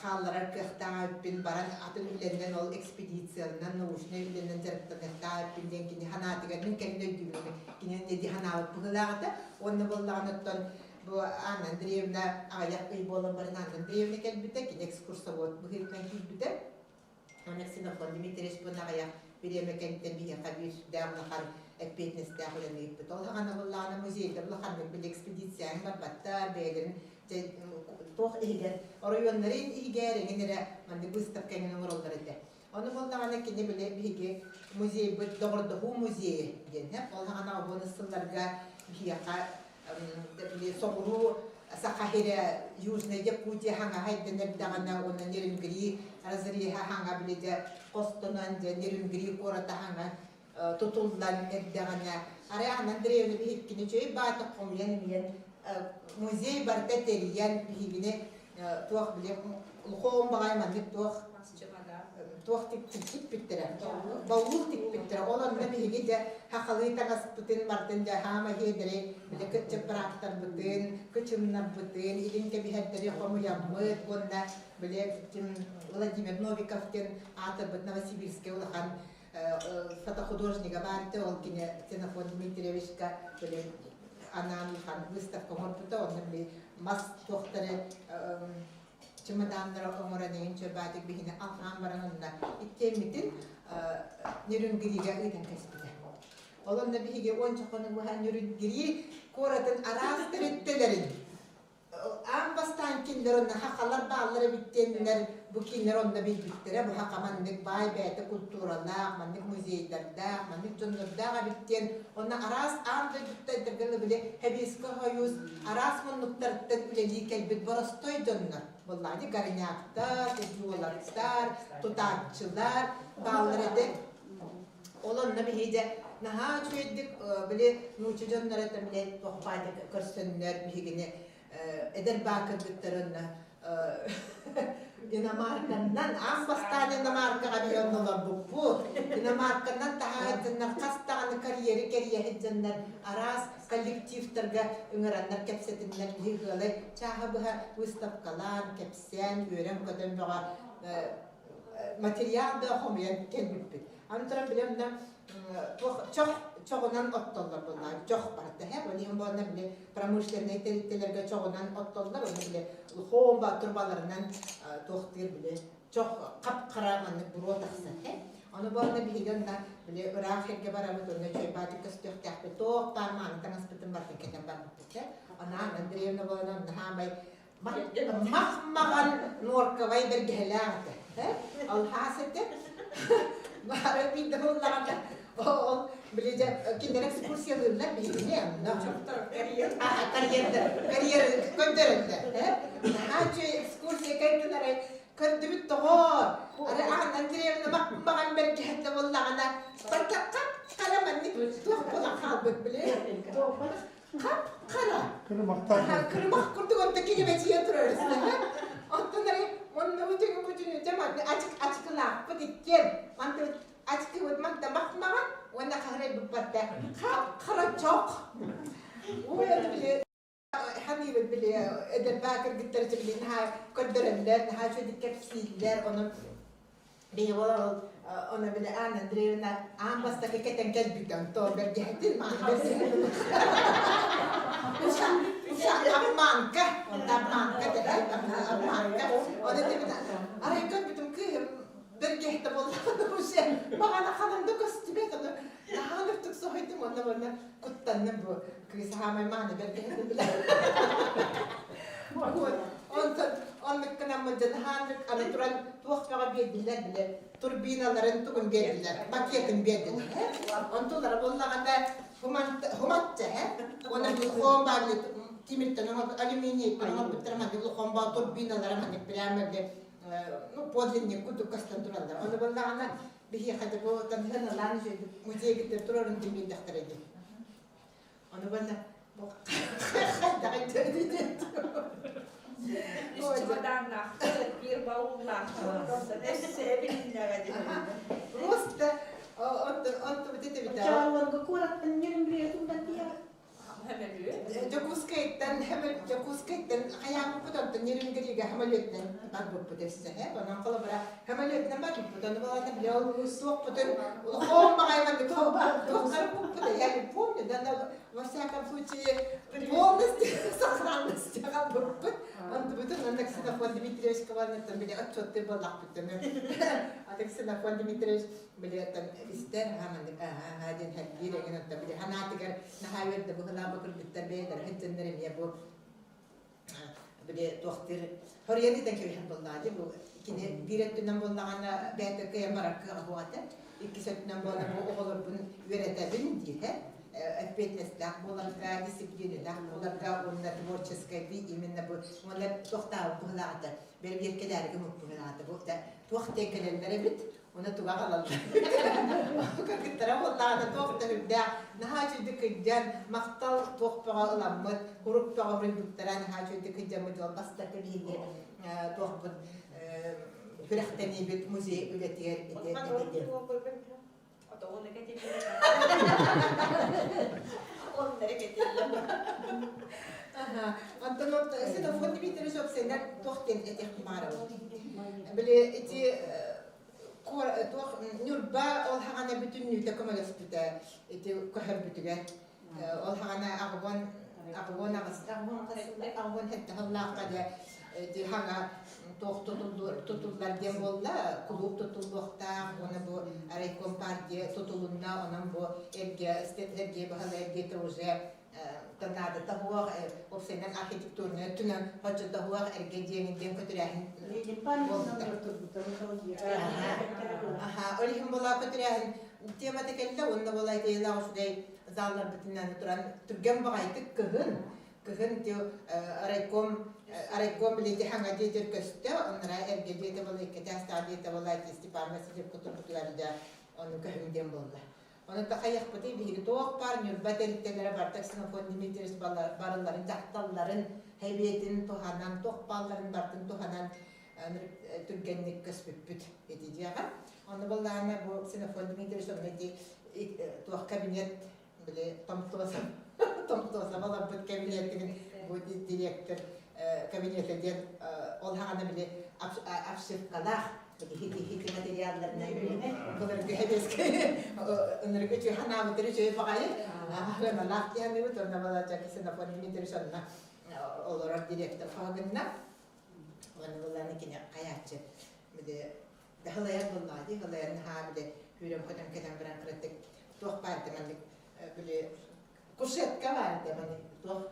хаалларар кыахтаах эбиппин, баран атын үлэннэн ол экспедициянан, научнай үлэнэн дьарыктаныахтаах эбиппин диэн кини санаатыгар мин кэлин өйдүүбүн кини не дии санаабыт быһыылаах этэ. Уонна буоллаҕына оттон бу Анна Андреевна аҕыйах ый буолан баран Анна Андреевна кэлбитэ, кини экскурсовод быһыытынан киирбитэ. Онон Ксенофонт Дмитриевич бу аҕыйах бириэмэ кэнниттэн биһиэхэ биир сүрдээх улахан эппиэтинэстээх үлэни ыыппыт. Ол саҕана буоллаҕына музейдар улаханнык били экспедицияны барбаттар, бэйэлэрин туох иһигэр, оройуоннарын иһигэр эҥин эрэ маннык выставка эҥин оҥороллор этэ. Ону буоллаҕына кини били биһиги музейбыт доҕордоһуу музейа диэн ол саҕана уон сылларга биһиэхэ били соҕуруу Саха сирэ Южная Якутия хаҥаһа ирдэнэрдэҕинэ уонна Нерюнгри разреһа хаҥа били дьэ хостонон дьэ Нерюнгри куората хаҥа тутуллан эрдэҕинэ арай Анна Андреевна биһиккини үчүгэй баатык хомуйан имийэн музей барыта тэрийэн биһигини туох били лухоон баҕайы маннык туох туох тикпиттэрэ баул тикпиттэрэ ол онно биһиги дьэ хахалыы таҥаспытын бартын дьэ хаама иһиэдэри били кыччыппыраактарбытын кычымнарбытын илин кэбиһэрдэри хомуйаммыт уонна били Владимир Новиков диэн аатырбыт Новосибирскай улахан фотохудожнига баар этэ ол кини Ксенофонт Дмитриевичка били анаан улахан выставка оҥорбута онно били мас туохтары чымадааннары оҥорон эҥин чөрбаатык биһини алҕаан баран онно иккиэммитин Нерюнгригэ ыытан кэспитэ. Ол онно биһиги уонча хонук быһа Нерюнгри куоратын араас тэрилтэлэрин аан бастаан кинилэр онно хахалар бааллар эбит диэннэр бу кинилэр онно билбиттэрэ бу хаха маннык баай бэйэтэ культуралаах маннык музейдардаах маннык дьоннордоох эбит диэн онно араас аан дойдуттан этэргэ били Сэбиэскэй Сойуус араас муннуктарыттан үлэлии кэлбит боростой дьоннор буоллаҕа горняктар, геологтар, тутааччылар бааллар этэ. Ол онно биһиги дьэ наһаа үчүгэйдик били нуучча дьонноро этэ били туох баайдык көрсөннөр биһигини эдэр баа кыргыттар онно иномарканнан аан бастаан иномаркаҕа биһи онно олорбуппут иномарканнан таһаайдыннар хас даҕаны карьеры кэрийэ сылдьаннар араас коллективтарга ыҥыраннар кэпсэтиннэр биһи ыалай чааһы быһа выставкалаан кэпсээн үөрэн-көтөн бөҕө материал да хомуйан кэлбиппит. Аны туран билем да туох чох чоҕунан оттоллор буоллаҕа чох барыта һэ ол иһин буолла били промышленнай тэрилтэлэргэ чоҕунан оттоллор оны били лухомба турбаларынан туохтыыр били чох хап-хара маннык буруо тахсар һэ ону буолла биһиги онно били ыраах сиргэ барабыт онно чөйбаатык көстүөхтээхпит туох баар мааны таҥаспытын барытын кэтэн барбыппыт һэ Анаан Андреевна буолан онно хаамай мах-маҕан нуоркабай бэргэһэлээх этэ. Алхаас этэ. Баара биирдэ буоллаҕына ол били дьэ кинилэр экскурсиялыыллар биһигини онно. Карьердар карьер көрдөрөллөр. Наһаа үчүгэй экскурсия кэлтин арай көрдүбүт тоҕоор. Ары Анна Андреевна мах-маҕан бэргэһэтэ буоллаҕына барта хап-хара маннык туох буолан хаалбыт били. Хап-хара. Кырымахтаах. Кырымах курдук онто килибэчийэ турар үстэ. Оттон эрэ онно бүтүн бүтүн дьэ манны ачык ачыкылаахпыт иккиэн. Манты ачыкыбыт манта махмаҕа уонна хаһырайбыт барда. Хап-хара чох. Ой, это били ханыбыт били эдэрбаа кыргыттар били наһаа көрдөрөллөр, наһаа үчүгэй кэпсииллэр, онон Биһи ол ону били Анна Андреевна аан бастакы кэтэн кэлбитэ, онтон бэргэһэтин мааны бэргэһэтин. Обманка, онто обманка дэтэ, обманка. Оны тибит арай көрбүтүм кыыһым бэргэһэтэ буоллаҕына уже маҕана ханан да көстүбэт ону наһаа үрдүк соһуйдум онно уонна куттанным бу кыыс хаамай мааны бэргэһэтин билэр. Онтон оннук гынаммын дьэ наһааннык аны туран туох бөҕө биэрдилэр бile турбиналарын тугун биэрдилэр пакетын биэрдилэр онтулара буоллаҕына хуматча һэ уонна глухом баар тимиртэн алюминийтан оҥорбуттара маннык глухом баа турбиналара маннык прямо ну подлинник курдук көстөн тураллар ону буоллаҕына биһиэхэ бу танһыналаан музейгиттэр турарын биэрдэхтэрэ дии Ону уонна бу хайдаҕый Үс чымадааннаахпыт, биир бауллаахпыт, өссө билиннэҕэ дии. Онтубут этибитэ. Оччоҕолорго куораттан ньөрүмбүрүйэ туллан тиийэҕит. Дьокуускайтан Дьокуускайтан хайаабыппыт онтон Нерюнгрига самолетынан барбыппыт өссө онон холобура самолетынан барбыппыт ону балата бile ол суохпутун улахан баҕайы маннык туоххарыппыт я не помню да, но во всяком случае полностью сохранности хаалбыппыт. Онтубутун онно Ксенофонт Дмитриевич Кованыттан били отчеттыы буоллахпыт аты Ксенофонт Дмитриевич били оттон истэр маннык аа диэн хэргиир эҥин оттон били ханаатыгар наһаа үөрдэ быһылаан бу кыргыттар бэйэлэрэ сылдьаннар эмиэ бу били туохтыыр хоруйан ыытан кэбиһэн буоллаҕа дии. Бу кини биир өттүнэн буоллаҕына бэйэтэ кыайан барар кыаҕа суох этэ, иккис өттүнэн буолла бу оҕолорбун үөрэтэбин диэхэ ответственностьтаах буоларга, дисциплиналаах буоларга уонна творческайдыы именно бу уонна туохтаабыт быһылаҕата бэрбиэркэлээри гыммыт быһылаҕата бу туох диэн кэлэллэр эбит. Уна туга аҕалаллар. Кыргыттара буоллаҕына туох да үрдээх, наһаа үчүгдүк кыдьан, махтал туох бөҕө ыламмыт, курук бөҕө буруйбуттара наһаа үчүгдүк кыдьаммыт дьол бастакы биһиги туохпут күрэхтэниибит музей үлэтигэр ити ити. Онтон Ксенофонт Дмитриевич уопсайынан туох диэн этиэхпин баҕарабын. Били ити туох Ньурба ол хаҕана бүтүннүүтэ көмөлөспүтэ ити көһөрбүтүгэр. Ол хаҕана аҕыбон аҕыбон аҕыс аҕыбон сэттэ сыллаахха дьэ ити хаҥа туох тутуллар диэн буолла, кулууп тутуллуохтаах уонна бу райком партия тутулунна, онон бу эргэ Сергей Баһылай эргиэтэ уже наадата суох, уопсайынан архитектурнай өттүнэн хоччото суох эргэ дьиэҥин диэн көтүрээһин буолбута. Аха, ол иһин буолаа көтүрээһин темата кэллэ уонна буолаа идеялаах үчүгэй залларбытынан туран түргэн баҕайытык кыһын кыһын райком райком билети хаҥа диэтер көстө, оннара эргэ диэтэ буола иккитээстээх диэтэ буола Степан Васильев кутурбутугар да ону көһүм диэн буолла. Ону такайыахпытый биһиги туох баар Ньурба тэрилтэлэрэ барыта Ксенофонт Дмитриевич барылларын дьахталларын хэбиэтин туһанан, туох баалларын барытын туһанан түргэнник көспүппүт ити дьиэҕэ. Ону былаана бу Ксенофонт Дмитриевич онно ити туох кабинет били Томтуоса Томтуоса олорбут кабинетигин бу директор кабинета диэн ол хаҕана били обшивкалаах хити материалларынан былыргы хэбиэскэ ыныргы үчүгэй ханаабытыр үчүгэй баҕайы аһыаналаах диһаныбыт онно балача Ксенофонт Дмитриевич онно олорор директор хоһогунна уонна булланы кини хайааччы били даһылайар буоллаҕа дии һылайар наһаа били күүрэн көтөн кэтэн баран кыратык туох баар да маннык били кушетка баар да маннык туох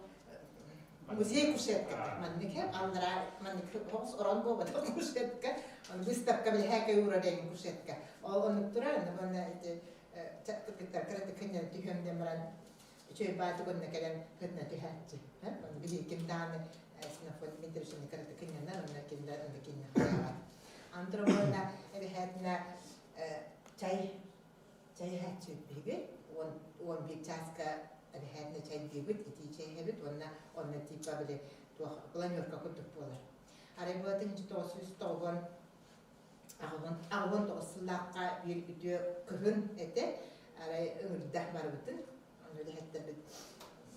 музей кушетка маннык аллараа маннык хоҕус орон буолбатах кушетка выставка били хээкэй уурар эҥин кушетка ол оннук турар уонна ити кыргыттар кыратык кынньан түһүөм диэн баран үчүгэй баатык онно кэлэн кытына түһээччи биһиги ким даҕаны Ксенофонт Дмитриевич кыратык кынньанар онно ким да онно кинини хайаабат антропологна эбэһээтинэ чай чай иһээччибит биһиги 11 чааска эбэһээтинэ чайдыыбыт, итии чэй иһэбит уонна онно типа били туох планерка курдук буолар. Арай була 1999 сыллаахха биир үтүө кыһын этэ, арай ыҥырда барыбытын, онно үлэһиттэрбит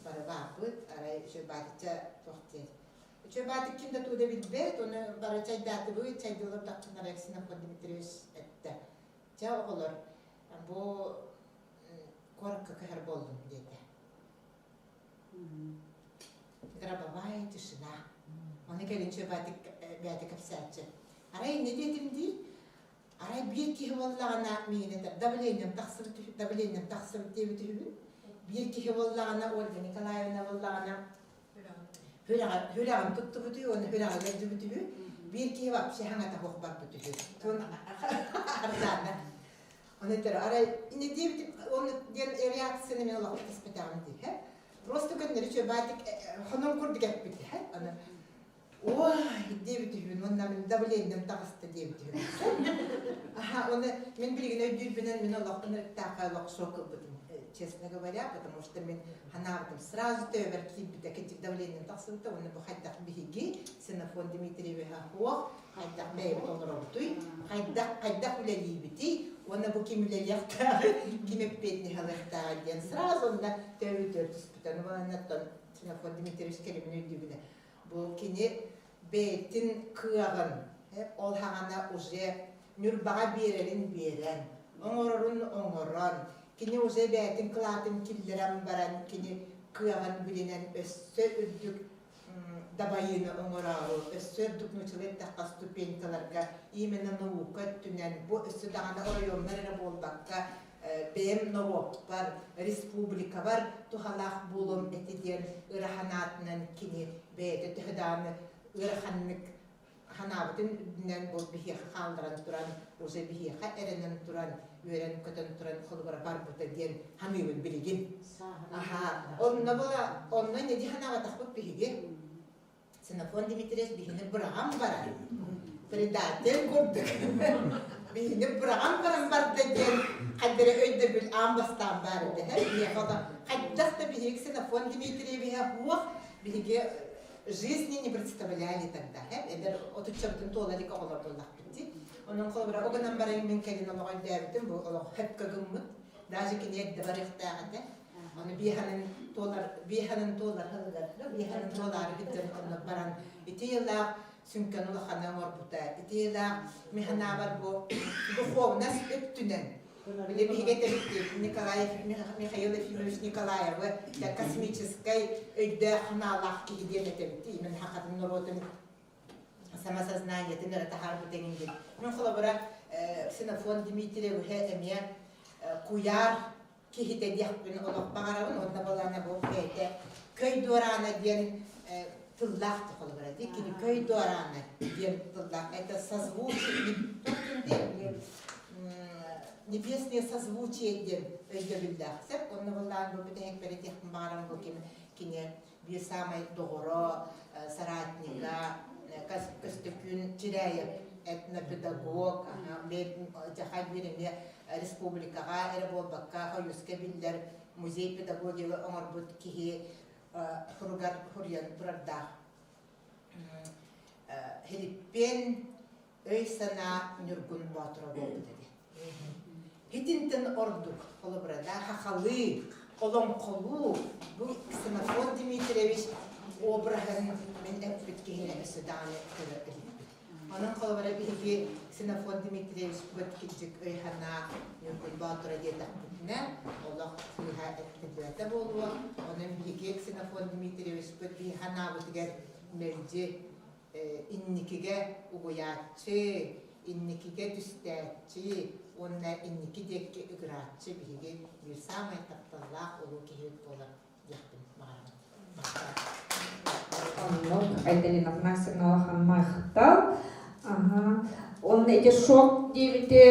бары баарбыт, арай үчүгэй баатычча туох диэн Үчүгэй баатык ким да тугу да билбэт, ону бары чайдаатыбыт, чайдыы олордохпутуна Алексей Дмитриевич эттэ. Чэ, оҕолор, бу куоракка көһөр буоллум диэтэ. Гробовая тишина. Ону кэлин Чөбаатык бэйэтэ кэпсээччи. Арай инньэ диэтим дии, арай биир киһи буоллаҕына миигин этэр, давлением тахсыбыт, давлением тахсыбыт диэбит үһүбүн. Биир киһи буоллаҕына, Ольга Николаевна буоллаҕына, Хүрэҕин туттубут үһү уонна хүрэҕи ыалдьыбыт үһү. Биир киһи вообще хаҥата суох барбыт үһү. Ардаана. Оны этэр, арай инне диэбит оны диэн реакцияны мен олох түспэтэҕим дии. Просто көннөрү чөбаатик хонон курдук эппит һэ. Аны ой диэбит үһүн уонна мин давлением таҕыста диэбит үһү. Аха, оны мен билигин өйдүүрбүнэн мин олох ынырыктаахха олох шок ылбытым, честно говоря, потому что мен ханаабытым сразу төбөбөр киирбитэ, кырдьык давлением тахсыбыта, уонна бу хайдах биһиги Ксенофонт Дмитриевиһа суох, хайдах бэйэбит олоробутуй, хайдах хайдах үлэлиибитий уонна бу ким үлэлиэхтээҕий, ким эппиэтинэһи ылыахтааҕый диэн сразу онно төбөтүгэр түспүтэ. Уонна оттон Ксенофонт Дмитриевич кэлимин өйдүүбүнэ бу кини бэйэтин кыаҕын ол хаҕана уже Ньурбаҕа биэрэрин биэрэн, оҥорорун оҥорон, кини уже бэйэтин кылаатын киллэрэн баран кини кыаҕын билинэн өссө үрдүк дабайыыны оҥороору өссө үрдүк нууччалыы эттэххэ ступенькаларга именно наука өттүнэн бу өссө даҕаны оройуоннар эрэ буолбакка бэйэм норуоппар, республикабар туһалаах буолуом этэ диэн ыра санаатынан кини бэйэтэ төһө даҕаны ыараханнык санаабытын үрдүнэн бу биһиэхэ хаалларан туран, уже биһиэхэ эрэнэн туран, үөрэн-көтөн туран холобура барбыта диэн саныыбын билигин. Аха, онно була, онно не дии санаабатахпыт биһиги. Ксенофонт Дмитриевич биһини быраҕан баран, предатель курдук биһини быраҕан баран барда диэн хайдары өйдөбүл аан бастаан баар этэ. Биһиэхэ ото хайдах да биһиги Ксенофонт Дмитриевиһэ суох биһиги жизни не представляли тогда. Эдэр отуччабытын туола илик оҕолор буоллахпыт дии. Онон холобура огынан баран мин кэлин олоҕо өйдөөбүтүм бу олох хөпкө гыммыт. Даже кини эрдэ барыахтаах этэ. Аны биэһэнин туолар биэһэнин туолар сылыгар биэһэнин туолаары сылдьан онно баран ити ыйылаах сүҥкэн улаханы оҥорбута. Ити ыйылаах механабар бу духовность өттүнэн били биһиги этэбит Николай Михаил Ефимович Николаевы космическай өйдөөх санаалаах киһи диэн этэбит именно хахатын норуотун самосознаниетын эрэ таһаарбыт эҥин диэн. Мин холобура Ксенофонт Дмитриевиһы эмиэ куйаар киһитэ диэхпин олох баҕарабын уонна балаана бу бэйэтэ көй дуораана диэн тыллаах холобура дии кини көй дуораана диэн тыллаах это созвучие небесное созвучие диэн өйдөбүллээх сөп онно былаан бу бүтэһикпэр этиэхпин баҕарам бу ким кини биир саамай доҕоро соратнига Көстөкүүн Чиряев этнопедагог Дьахай биир эмиэ республикаҕа эрэ буолбакка Хойууска биллэр музей педагогиялы оҥорбут киһи хуругар хуруйан турардаах Хилиппиэн өй-санаа Ньургун Боотура буолбут этэ. Итинтэн ордук холобура да хахалыы, олоҥхолуу бу Ксенофонт Дмитриевич обраһын мин эппит киһини өссө даҕаны көрө иликпит. Онон холобура биһиги Ксенофонт Дмитриевич кырдьык өй-санаа Ньургун Боотура диэтэхпитинэ олох сыыһа эттиллибэтэ буолуо. Онон биһиги Ксенофонт Дмитриевичпыт биһи санаабытыгар мэлдьи инникигэ угуйааччы, инникигэ түстээччи уонна инники диэки ыгырааччы биһиги биир саамай тапталлаах улуу киһибит буолар диэхпин баҕарабын. Оннук Айталина Афанасьевна улахан махтал. Аха. Онно ити шок диэбити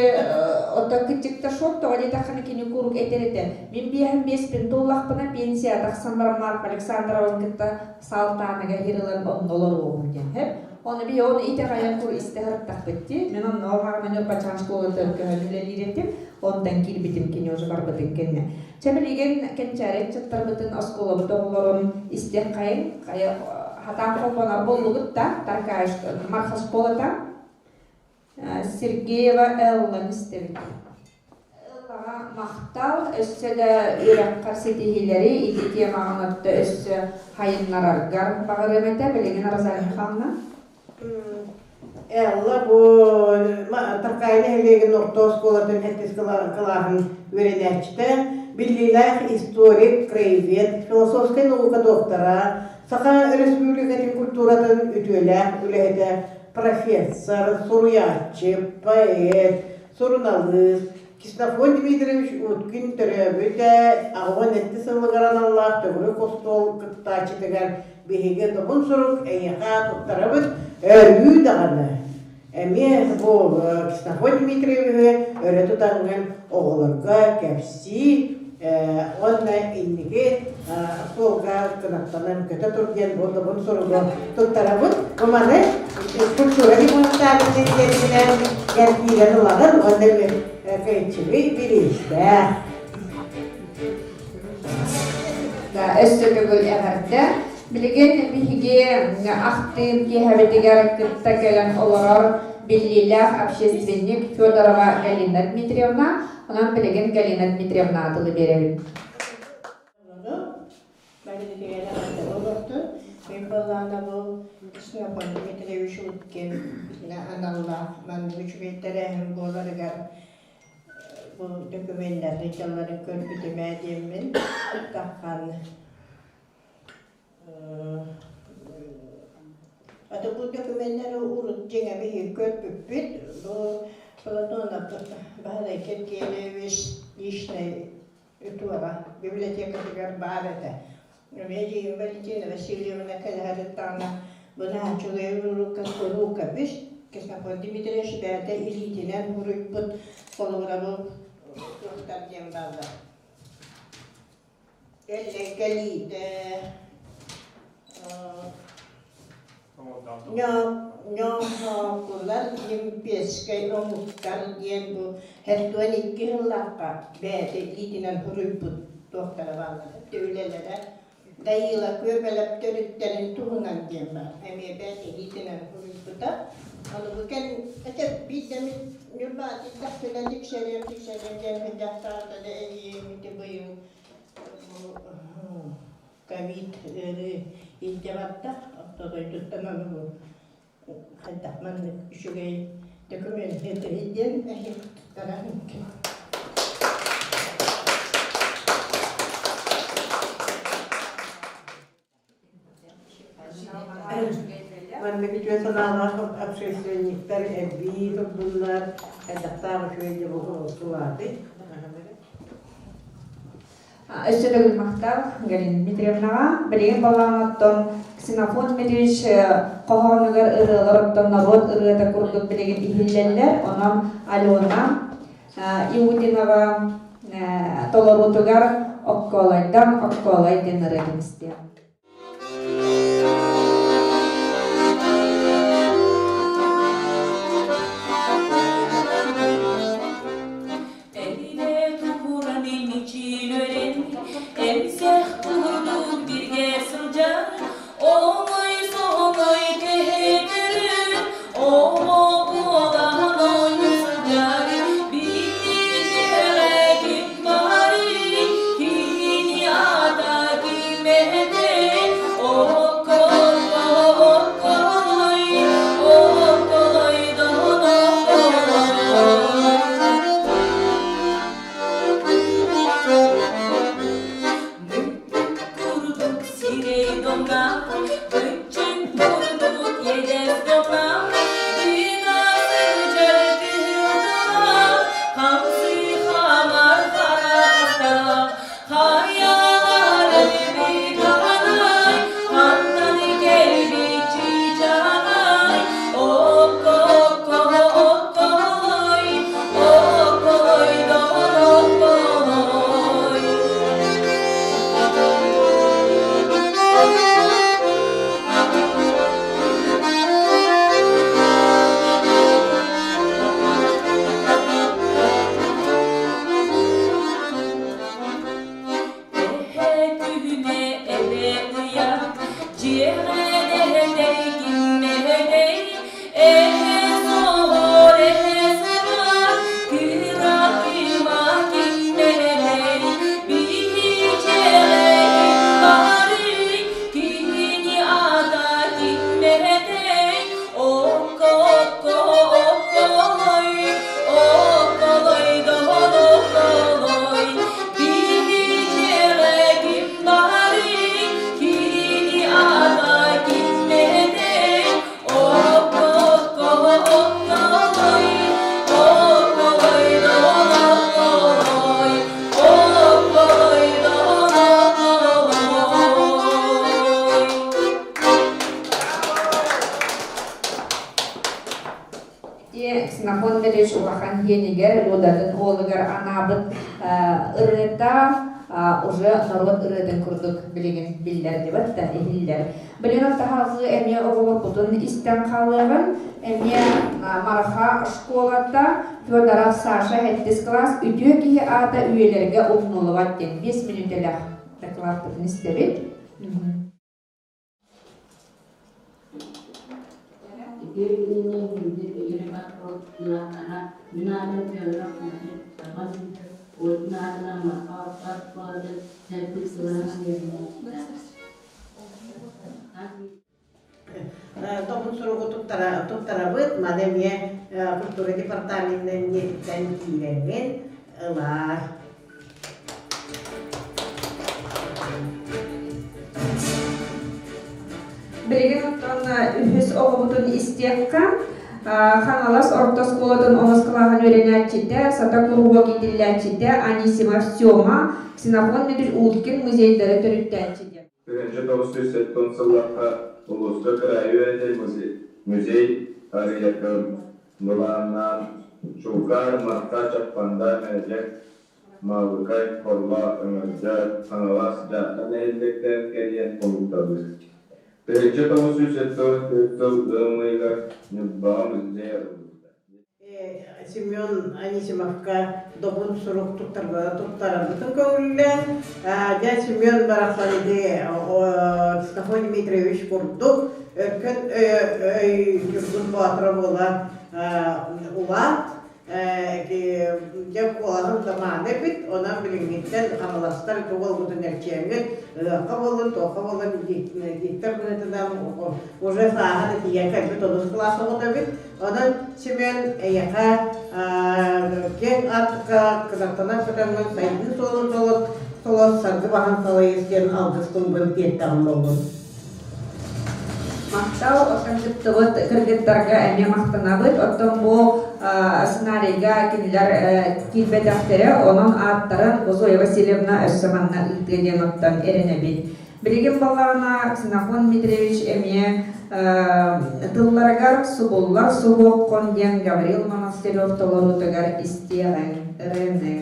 оттон кырдьыкта шок тоҕо диэтэххинэ кини куруук этэр этэ. Мин биэһин биэспин туоллахпына пенсия тахсан баран Марфа Александрованы кытта саалтааныга хирылан онно олоруоҕум диэн сөп. Оны би оны итэҕэйэн кур истэ сырыттахпыт дии. Мин онно ол хаҕына Ньурбачаан школатыгар көһөн үлэлиир этим. Онтон киирбитим кини уже барбытын кэннэ. Чэ билигин кэнчээри ыччаттарбытын оскуолабыт оҕолорун истиэх хайын хайа хатаан холбонор буоллугут да Таркаев Марха школата Сергеева Эллан истэбит. Эллаҕа махтал, өссө да үөрэххэр ситиһиилэри ити темаҕын отто өссө хайыннараргар баҕарыам этэ. Билигин Розалия Михайловна. Элла бу Таркаайы нэһилиэгин орто оскуолатын сэттис кылааһын үөрэнээччитэ, биллиилээх историк, краевед, философскай наука доктора, Саха Өрөспүүбүлүкэтин культуратын үтүөлээх үлэһитэ, профессор, суруйааччы, поэт, суруналыыс Ксенофонт Дмитриевич Уткин төрөөбүтэ 87 сылыгар аналлаах төгүрүк остуол кыттааччытыгар биһиги добун сурук эйиэхэ туттарабыт өрүү даҕаны эмиэ бу Ксенофонт Дмитриевиһы өрө тутаҥҥын оҕолорго кэпсии уонна инники суолга кынаттанан көтө тур диэн бу добун суругу туттарабыт. Бу маны культура департаментын диэнинэн кэрдиирэн ылаҕын уонна кэйчигий бириистээх. Да, өссө төгүл эҕэрдэ. Билигин биһиги ахтыын киэһэбитигэр кытта кэлэн олорор биллиилээх общественник Федорова Галина Дмитриевна. Онон билигин Галина Дмитриевна тылы биэрэбин. Мин балаана бу Ксенофонт Дмитриевич Уткин аналлаах маннык үчүгэй тэрээһин буоларыгар бу документнары дьалларын көрбүтүм ээ диэммин таххан Аты бу докуменнары урут дьиҥэ биһиги көрбүппүт. Бу Платонов Баһылай Киргиэлэйэбис личнэй Ытыаҕа библиотекатыгар баар этэ. Эдьиийим Валентина Васильевна кэлэһэрин бу наһаа үчүгэй уруукапис Ксенофонт Дмитриевич бэйэтэ илиитинэн суруйбут холобура бу туохтар диэн бааллар. Кэллэй кэлиитэ Ньоохоокулар имперскэй омуктар диэн бу 72 сыллаахха бэйэтэ илиитинэн суруйбут туохтара бааллар үлэлэрэ Дайыыла Күөбэлэп төрүттэрин туһунан диэн баар эмиэ бэйэтэ илиитинэн суруйбута. Аны бу кэн этэ биирдэ мин Ньурба тиийдэхпинэ тиксэриэм тиксэриэм диэн сылдьахтаата да эдьиийим ити быйыл ковид ыарыы илдьэ барда. Орто дойдуттан аны бу хайдах маннык үчүгэй документ диэн эһиэхтара Маннык үтүө санаалаах общественниктар элбии турдуннар, хайдахтаах үчүгэй дьэ бу тулаатый. Өссө төгүл махтал Галина Дмитриевнаҕа. Билигин балаҕан Ксенофонт Дмитриевич хоһоонугар ырыалар оттон норуот ырыата курдук билигин иһиллэллэр. Онон Алена Иудинова толоруутугар Оккоолойдон Оккоолой диэн ырыатын истиэм. Тэбинэ туһуран имичиилэрин, эмсэх курдук биргэ сылдьан, оҥой-соҥой кэһэтэрин, оҕо буолан оонньуу сылдьар, биһиги ким баарый, кини аата ким этэй, окколой, окколой, окколой дон окколой. Бүттүк курдук сирэй домна, Бүччүн курдук иэдэс домна, Дина сылдьар кыһылдала, Хамсыы хаамар харахта, Хайалары биганай, Хантан кэлбит чыычаанай, Окко-окко, окколой, Окколой, доҕор, окколой. Эһэ күнэ эбэ ыйа, дьиэҕэ дэһэтэр киммэһэй, эһэ соһор эһэ сыра, кыра кыыма киммэһэй, биһичэҕэ ким барый, кини аата киммэһэй, окко-окко окколой, окколой доҕор окколой, Биһиэхэ ким баарый, кини аата киммэтэй, окко-окко окколой, окколой окколой, окколой окколой. Ксенофонт Дмитриевич улахан иэнигэр Лудатын уолугар анаабыт ырыата уже норуот ырыатын курдук билигин биллэр дебат да иһиллэр. Билигин таһалгы эмиэ оҕолорбутун истэн хаалыаҕын эмиэ Марха школата Федоров Саша сэттис класс үтүө киһи аата үйэлэргэ умнуллубат диэн 5 мүнүүтэлээх докладпытын истэбит. Үтүө күнүнэн күндү Игорь Мин аатым Федоров Саха сиригэр уотун аатынан Марха оскуолатын төрдүс сылынан үөрэнээччитэ. Тобун суругу туттарабыт, маны эмиэ культура департаментынан ниэтиттэн киирэҥҥин ылаар. Билигин оттон үһүс оҕобутун истиэххэ Хаҥалас орто оскуолатын онус кылааһын үөрэнээччитэ, Сата куруһуок иитиллээччитэ Анисимов Сема, Ксенофонт Дмитриевич Уткин музейдары төрүттээччитэ. 1970 сылларга улууска кыраайы үөрэтэр музей арыйарга былааннаан Чуукаар, Марха, Чаппанда, Мэгэдьэк, Маалыкай, Хорло, Өҥөлдьө, Хаҥалас, Дьаакка нэһилиэктэрин кэрийэн хомуйталыыр. 1974 сыл ыам ыйыгар Ньурбаҕа музей арыллыбыта. Семен Анисимовка добун сурук туттарарбытын көҥүллээн, дьэ Семен барахсан ити Ксенофонт Дмитриевич курдук өркөн өй Ньургун Боотура буола улаат дьэ куолаһын замана эбит, онон билиҥҥиттэн хаҥаластар тугу эрчиэҥҥит ыһыахха буоллун, туохха буоллун диктор быһыытынан уже сааһа да тиийэн кэлбит онус кылаас оҕото эбит. Онон Семен эйиэхэ киэҥ аартыкка кынаттанан көтөҥҥүн сайдыы суолун солос саргы баһан салайыс диэн алгыс тылбын тиэртэҕим буоллун. Махтал, оттон кыттыбыт кыргыттарга эмиэ махтанабыт. Оттон бу сценарийга кинилэр киирбэтэхтэрэ, онон ааттарын Зоя Васильевна өссө манна ыытыа диэн оттон эрэнэбит. Билигин буоллаҕына Ксенофонт Дмитриевич эмиэ тылларыгар субуллар суһуоххун диэн Гаврил Монастырев толоруутугар истиэҕиҥ, ырыаныҥ.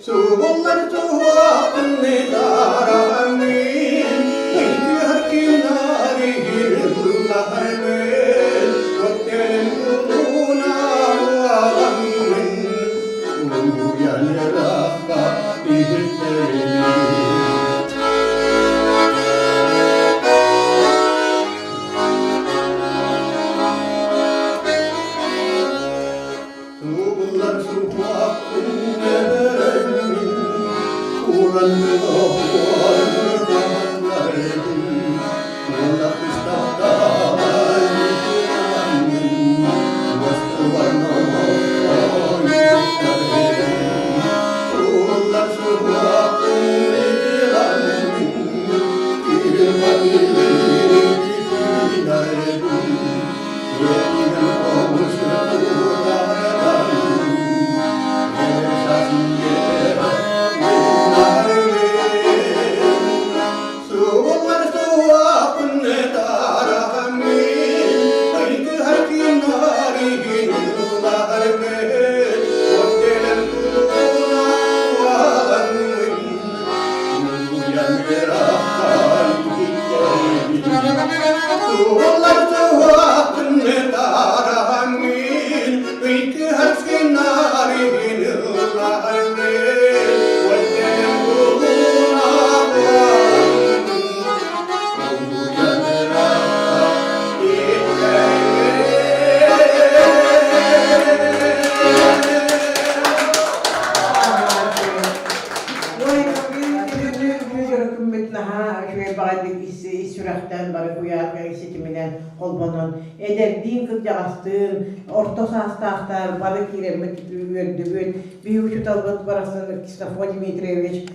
Суоллар туһуохтунни тараҕаннын, Ыйдыһар кимнаари ыллаһарбын, Көттөрүн кулуна уаламмын, Уйан ырахха иһиттэримин. Субуллар суһуохпун эбэрэммин, Уранны оһуорбуталларбын, Уола кыстаттаан итираммын, Уостубан олоххо иһиттэрбин. Субуллар суһуохпун итираммын, Киһи хатыыры күммүт наһаа үчүгэй баҕайытык ис сүрэхтэн бары куйаар ситиминэн холбонон, эдэрдиин кырдьаҕастыын, орто саастаахтар бары киирэммит үөрдүбүт. Биһи учууталбыт барахсан Ксенофонт Дмитриевич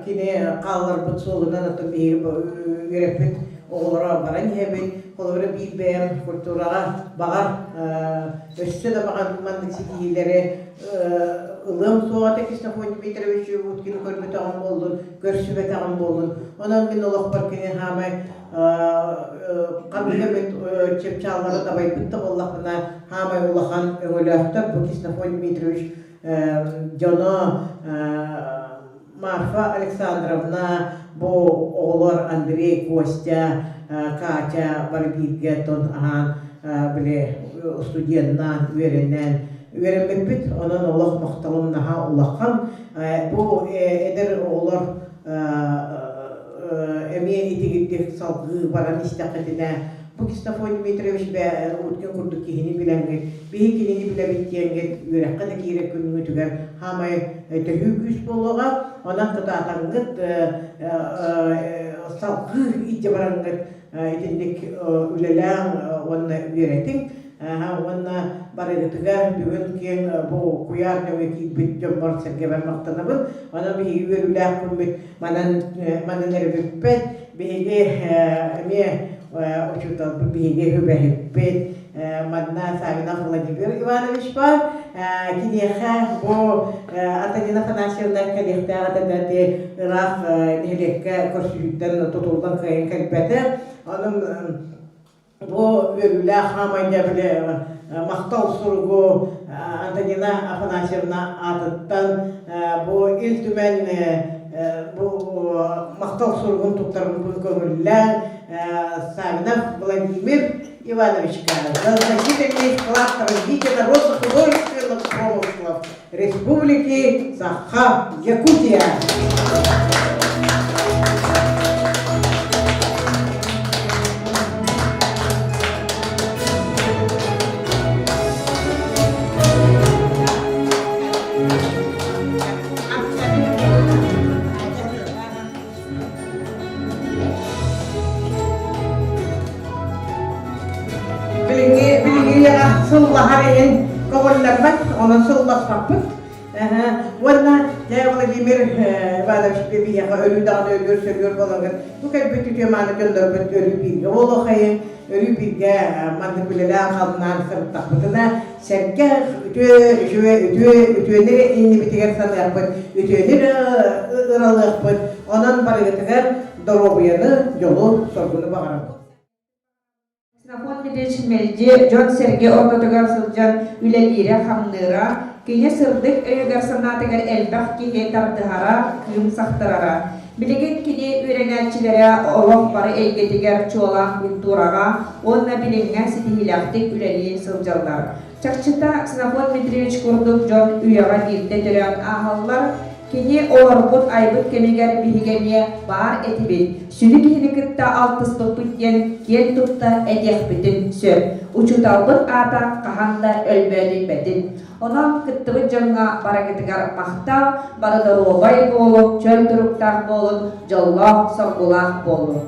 кини хаалларбыт суолунан оттон биһиги үөрэппит оҕолоро баран иһэбит. Холобура биир бэйэм культураҕа баҕар өссө да баҕар маннык ситиһиилэри ылыам суоҕа этэ Ксенофонт Дмитриевич Уткины көрбөтөҕүм буоллун, көрсүбэтэҕим буоллун. Онон мин олохпор кини хаамай ханнык эмит чыпчааллары дабайбыт да буоллахпына, хаамай улахан өҥөлөөхтөр бу Ксенофонт Дмитриевич дьоно Марфа Александровна бу оҕолор Андрей, Костя, Катя бары бииргэ тон аһаан били студеннаан үөрэнэн үөрэммиппит. Онон олох махталым наһаа улахан. Бу эдэр оҕолор эмиэ итигирдик салгыы баран истэххитинэ бу Ксенофонт Дмитриевич Уткин курдук киһини билэҥҥит, биһи кинини билэбит диэҥҥит үөрэххэ да киирэр күҥҥүтүгэр хаамай төһүү күүс буолуоҕа. Онон кытаатаҥҥыт салгыы илдьэ бараҥҥыт итинник үлэлээҥ уонна үөрэтиҥ. Уонна барыгытыгар бүгүн киэҥ бу куйаар нөҥүө киирбит дьоммор-сэргэбэр махтанабын. Онон биһиги үөрүүлээх күммүт манан манан эрэ бүппэт. Биһиги эмиэ учууталбыт биһиги үбэһиппит манна Савинов Владимир Иванович бар. Киниэхэ бу Антонина Афанасьевна кэлиэхтээх этэ ыраах нэһилиэккэ көрсүһүүттэн тутуллан кыайан кэлбэтэ. Онон бу үөрүүлээх хаамайда били махтал суругу Антонина Афанасьевна аатыттан бу Ил Түмэн бу махтал суругун туттарбыппын көҥүллээн Савинов Владимир Ивановичка за значительный вклад в развитие народных художественных промыслов Республики Саха, Якутия. Билиҥҥи билиҥҥи үйэҕэ сыллаһар иһин көҕүллэммэт, онон сылласпаппыт. Уонна дьэ Владимир Иванович биһиэхэ өрүү даҕаны өлүөр-сөлүөр буолаҥҥыт бу кэлбит үтүө-мааны дьоннорбут өрүү бииргэ буолуохайын, өрүү бииргэ маннык үлэлээн-хамнаан сырыттахпытына сэргэх, үтүө, үчүгэй, үтүө, үтүөнү эрэ иннибитигэр саныахпыт, үтүөнү эрэ ыралыахпыт. Онон барыгытыгар доруобуйаны, дьолу, соргуну баҕарабыт. Ксенофонт Дмитриевич мэлдьи дьон-сэргэ ортотугар сылдьан үлэлиирэ-хамныыра, кини сырдык өйүгэр-санаатыгар элбэх киһи тардыһара, кыым сахтарара. Билигин кини үөрэнээччилэрэ олох бары эйгэтигэр чуолаан культураҕа уонна билимҥэ ситиһиилээхтик үлэлии сылдьаллар. Чахчыта, Ксенофонт Дмитриевич курдук дьон үйэҕэ биирдэ төрөөн ааһаллар, Кини олорбут айбыт кэмигэр биһиги эмиэ баар этибит, сүдү киһини кытта алтыспыппыт диэн киэн тутта этиэхпитин сөп. Учууталбыт аата хаһан да өлбөөдүйбэтин. Онон кыттыбыт дьоҥҥо барыгытыгар махтал, бары доруобай буолуҥ, чөл туруктаах буолуҥ, дьоллоох, соргулаах буолуҥ.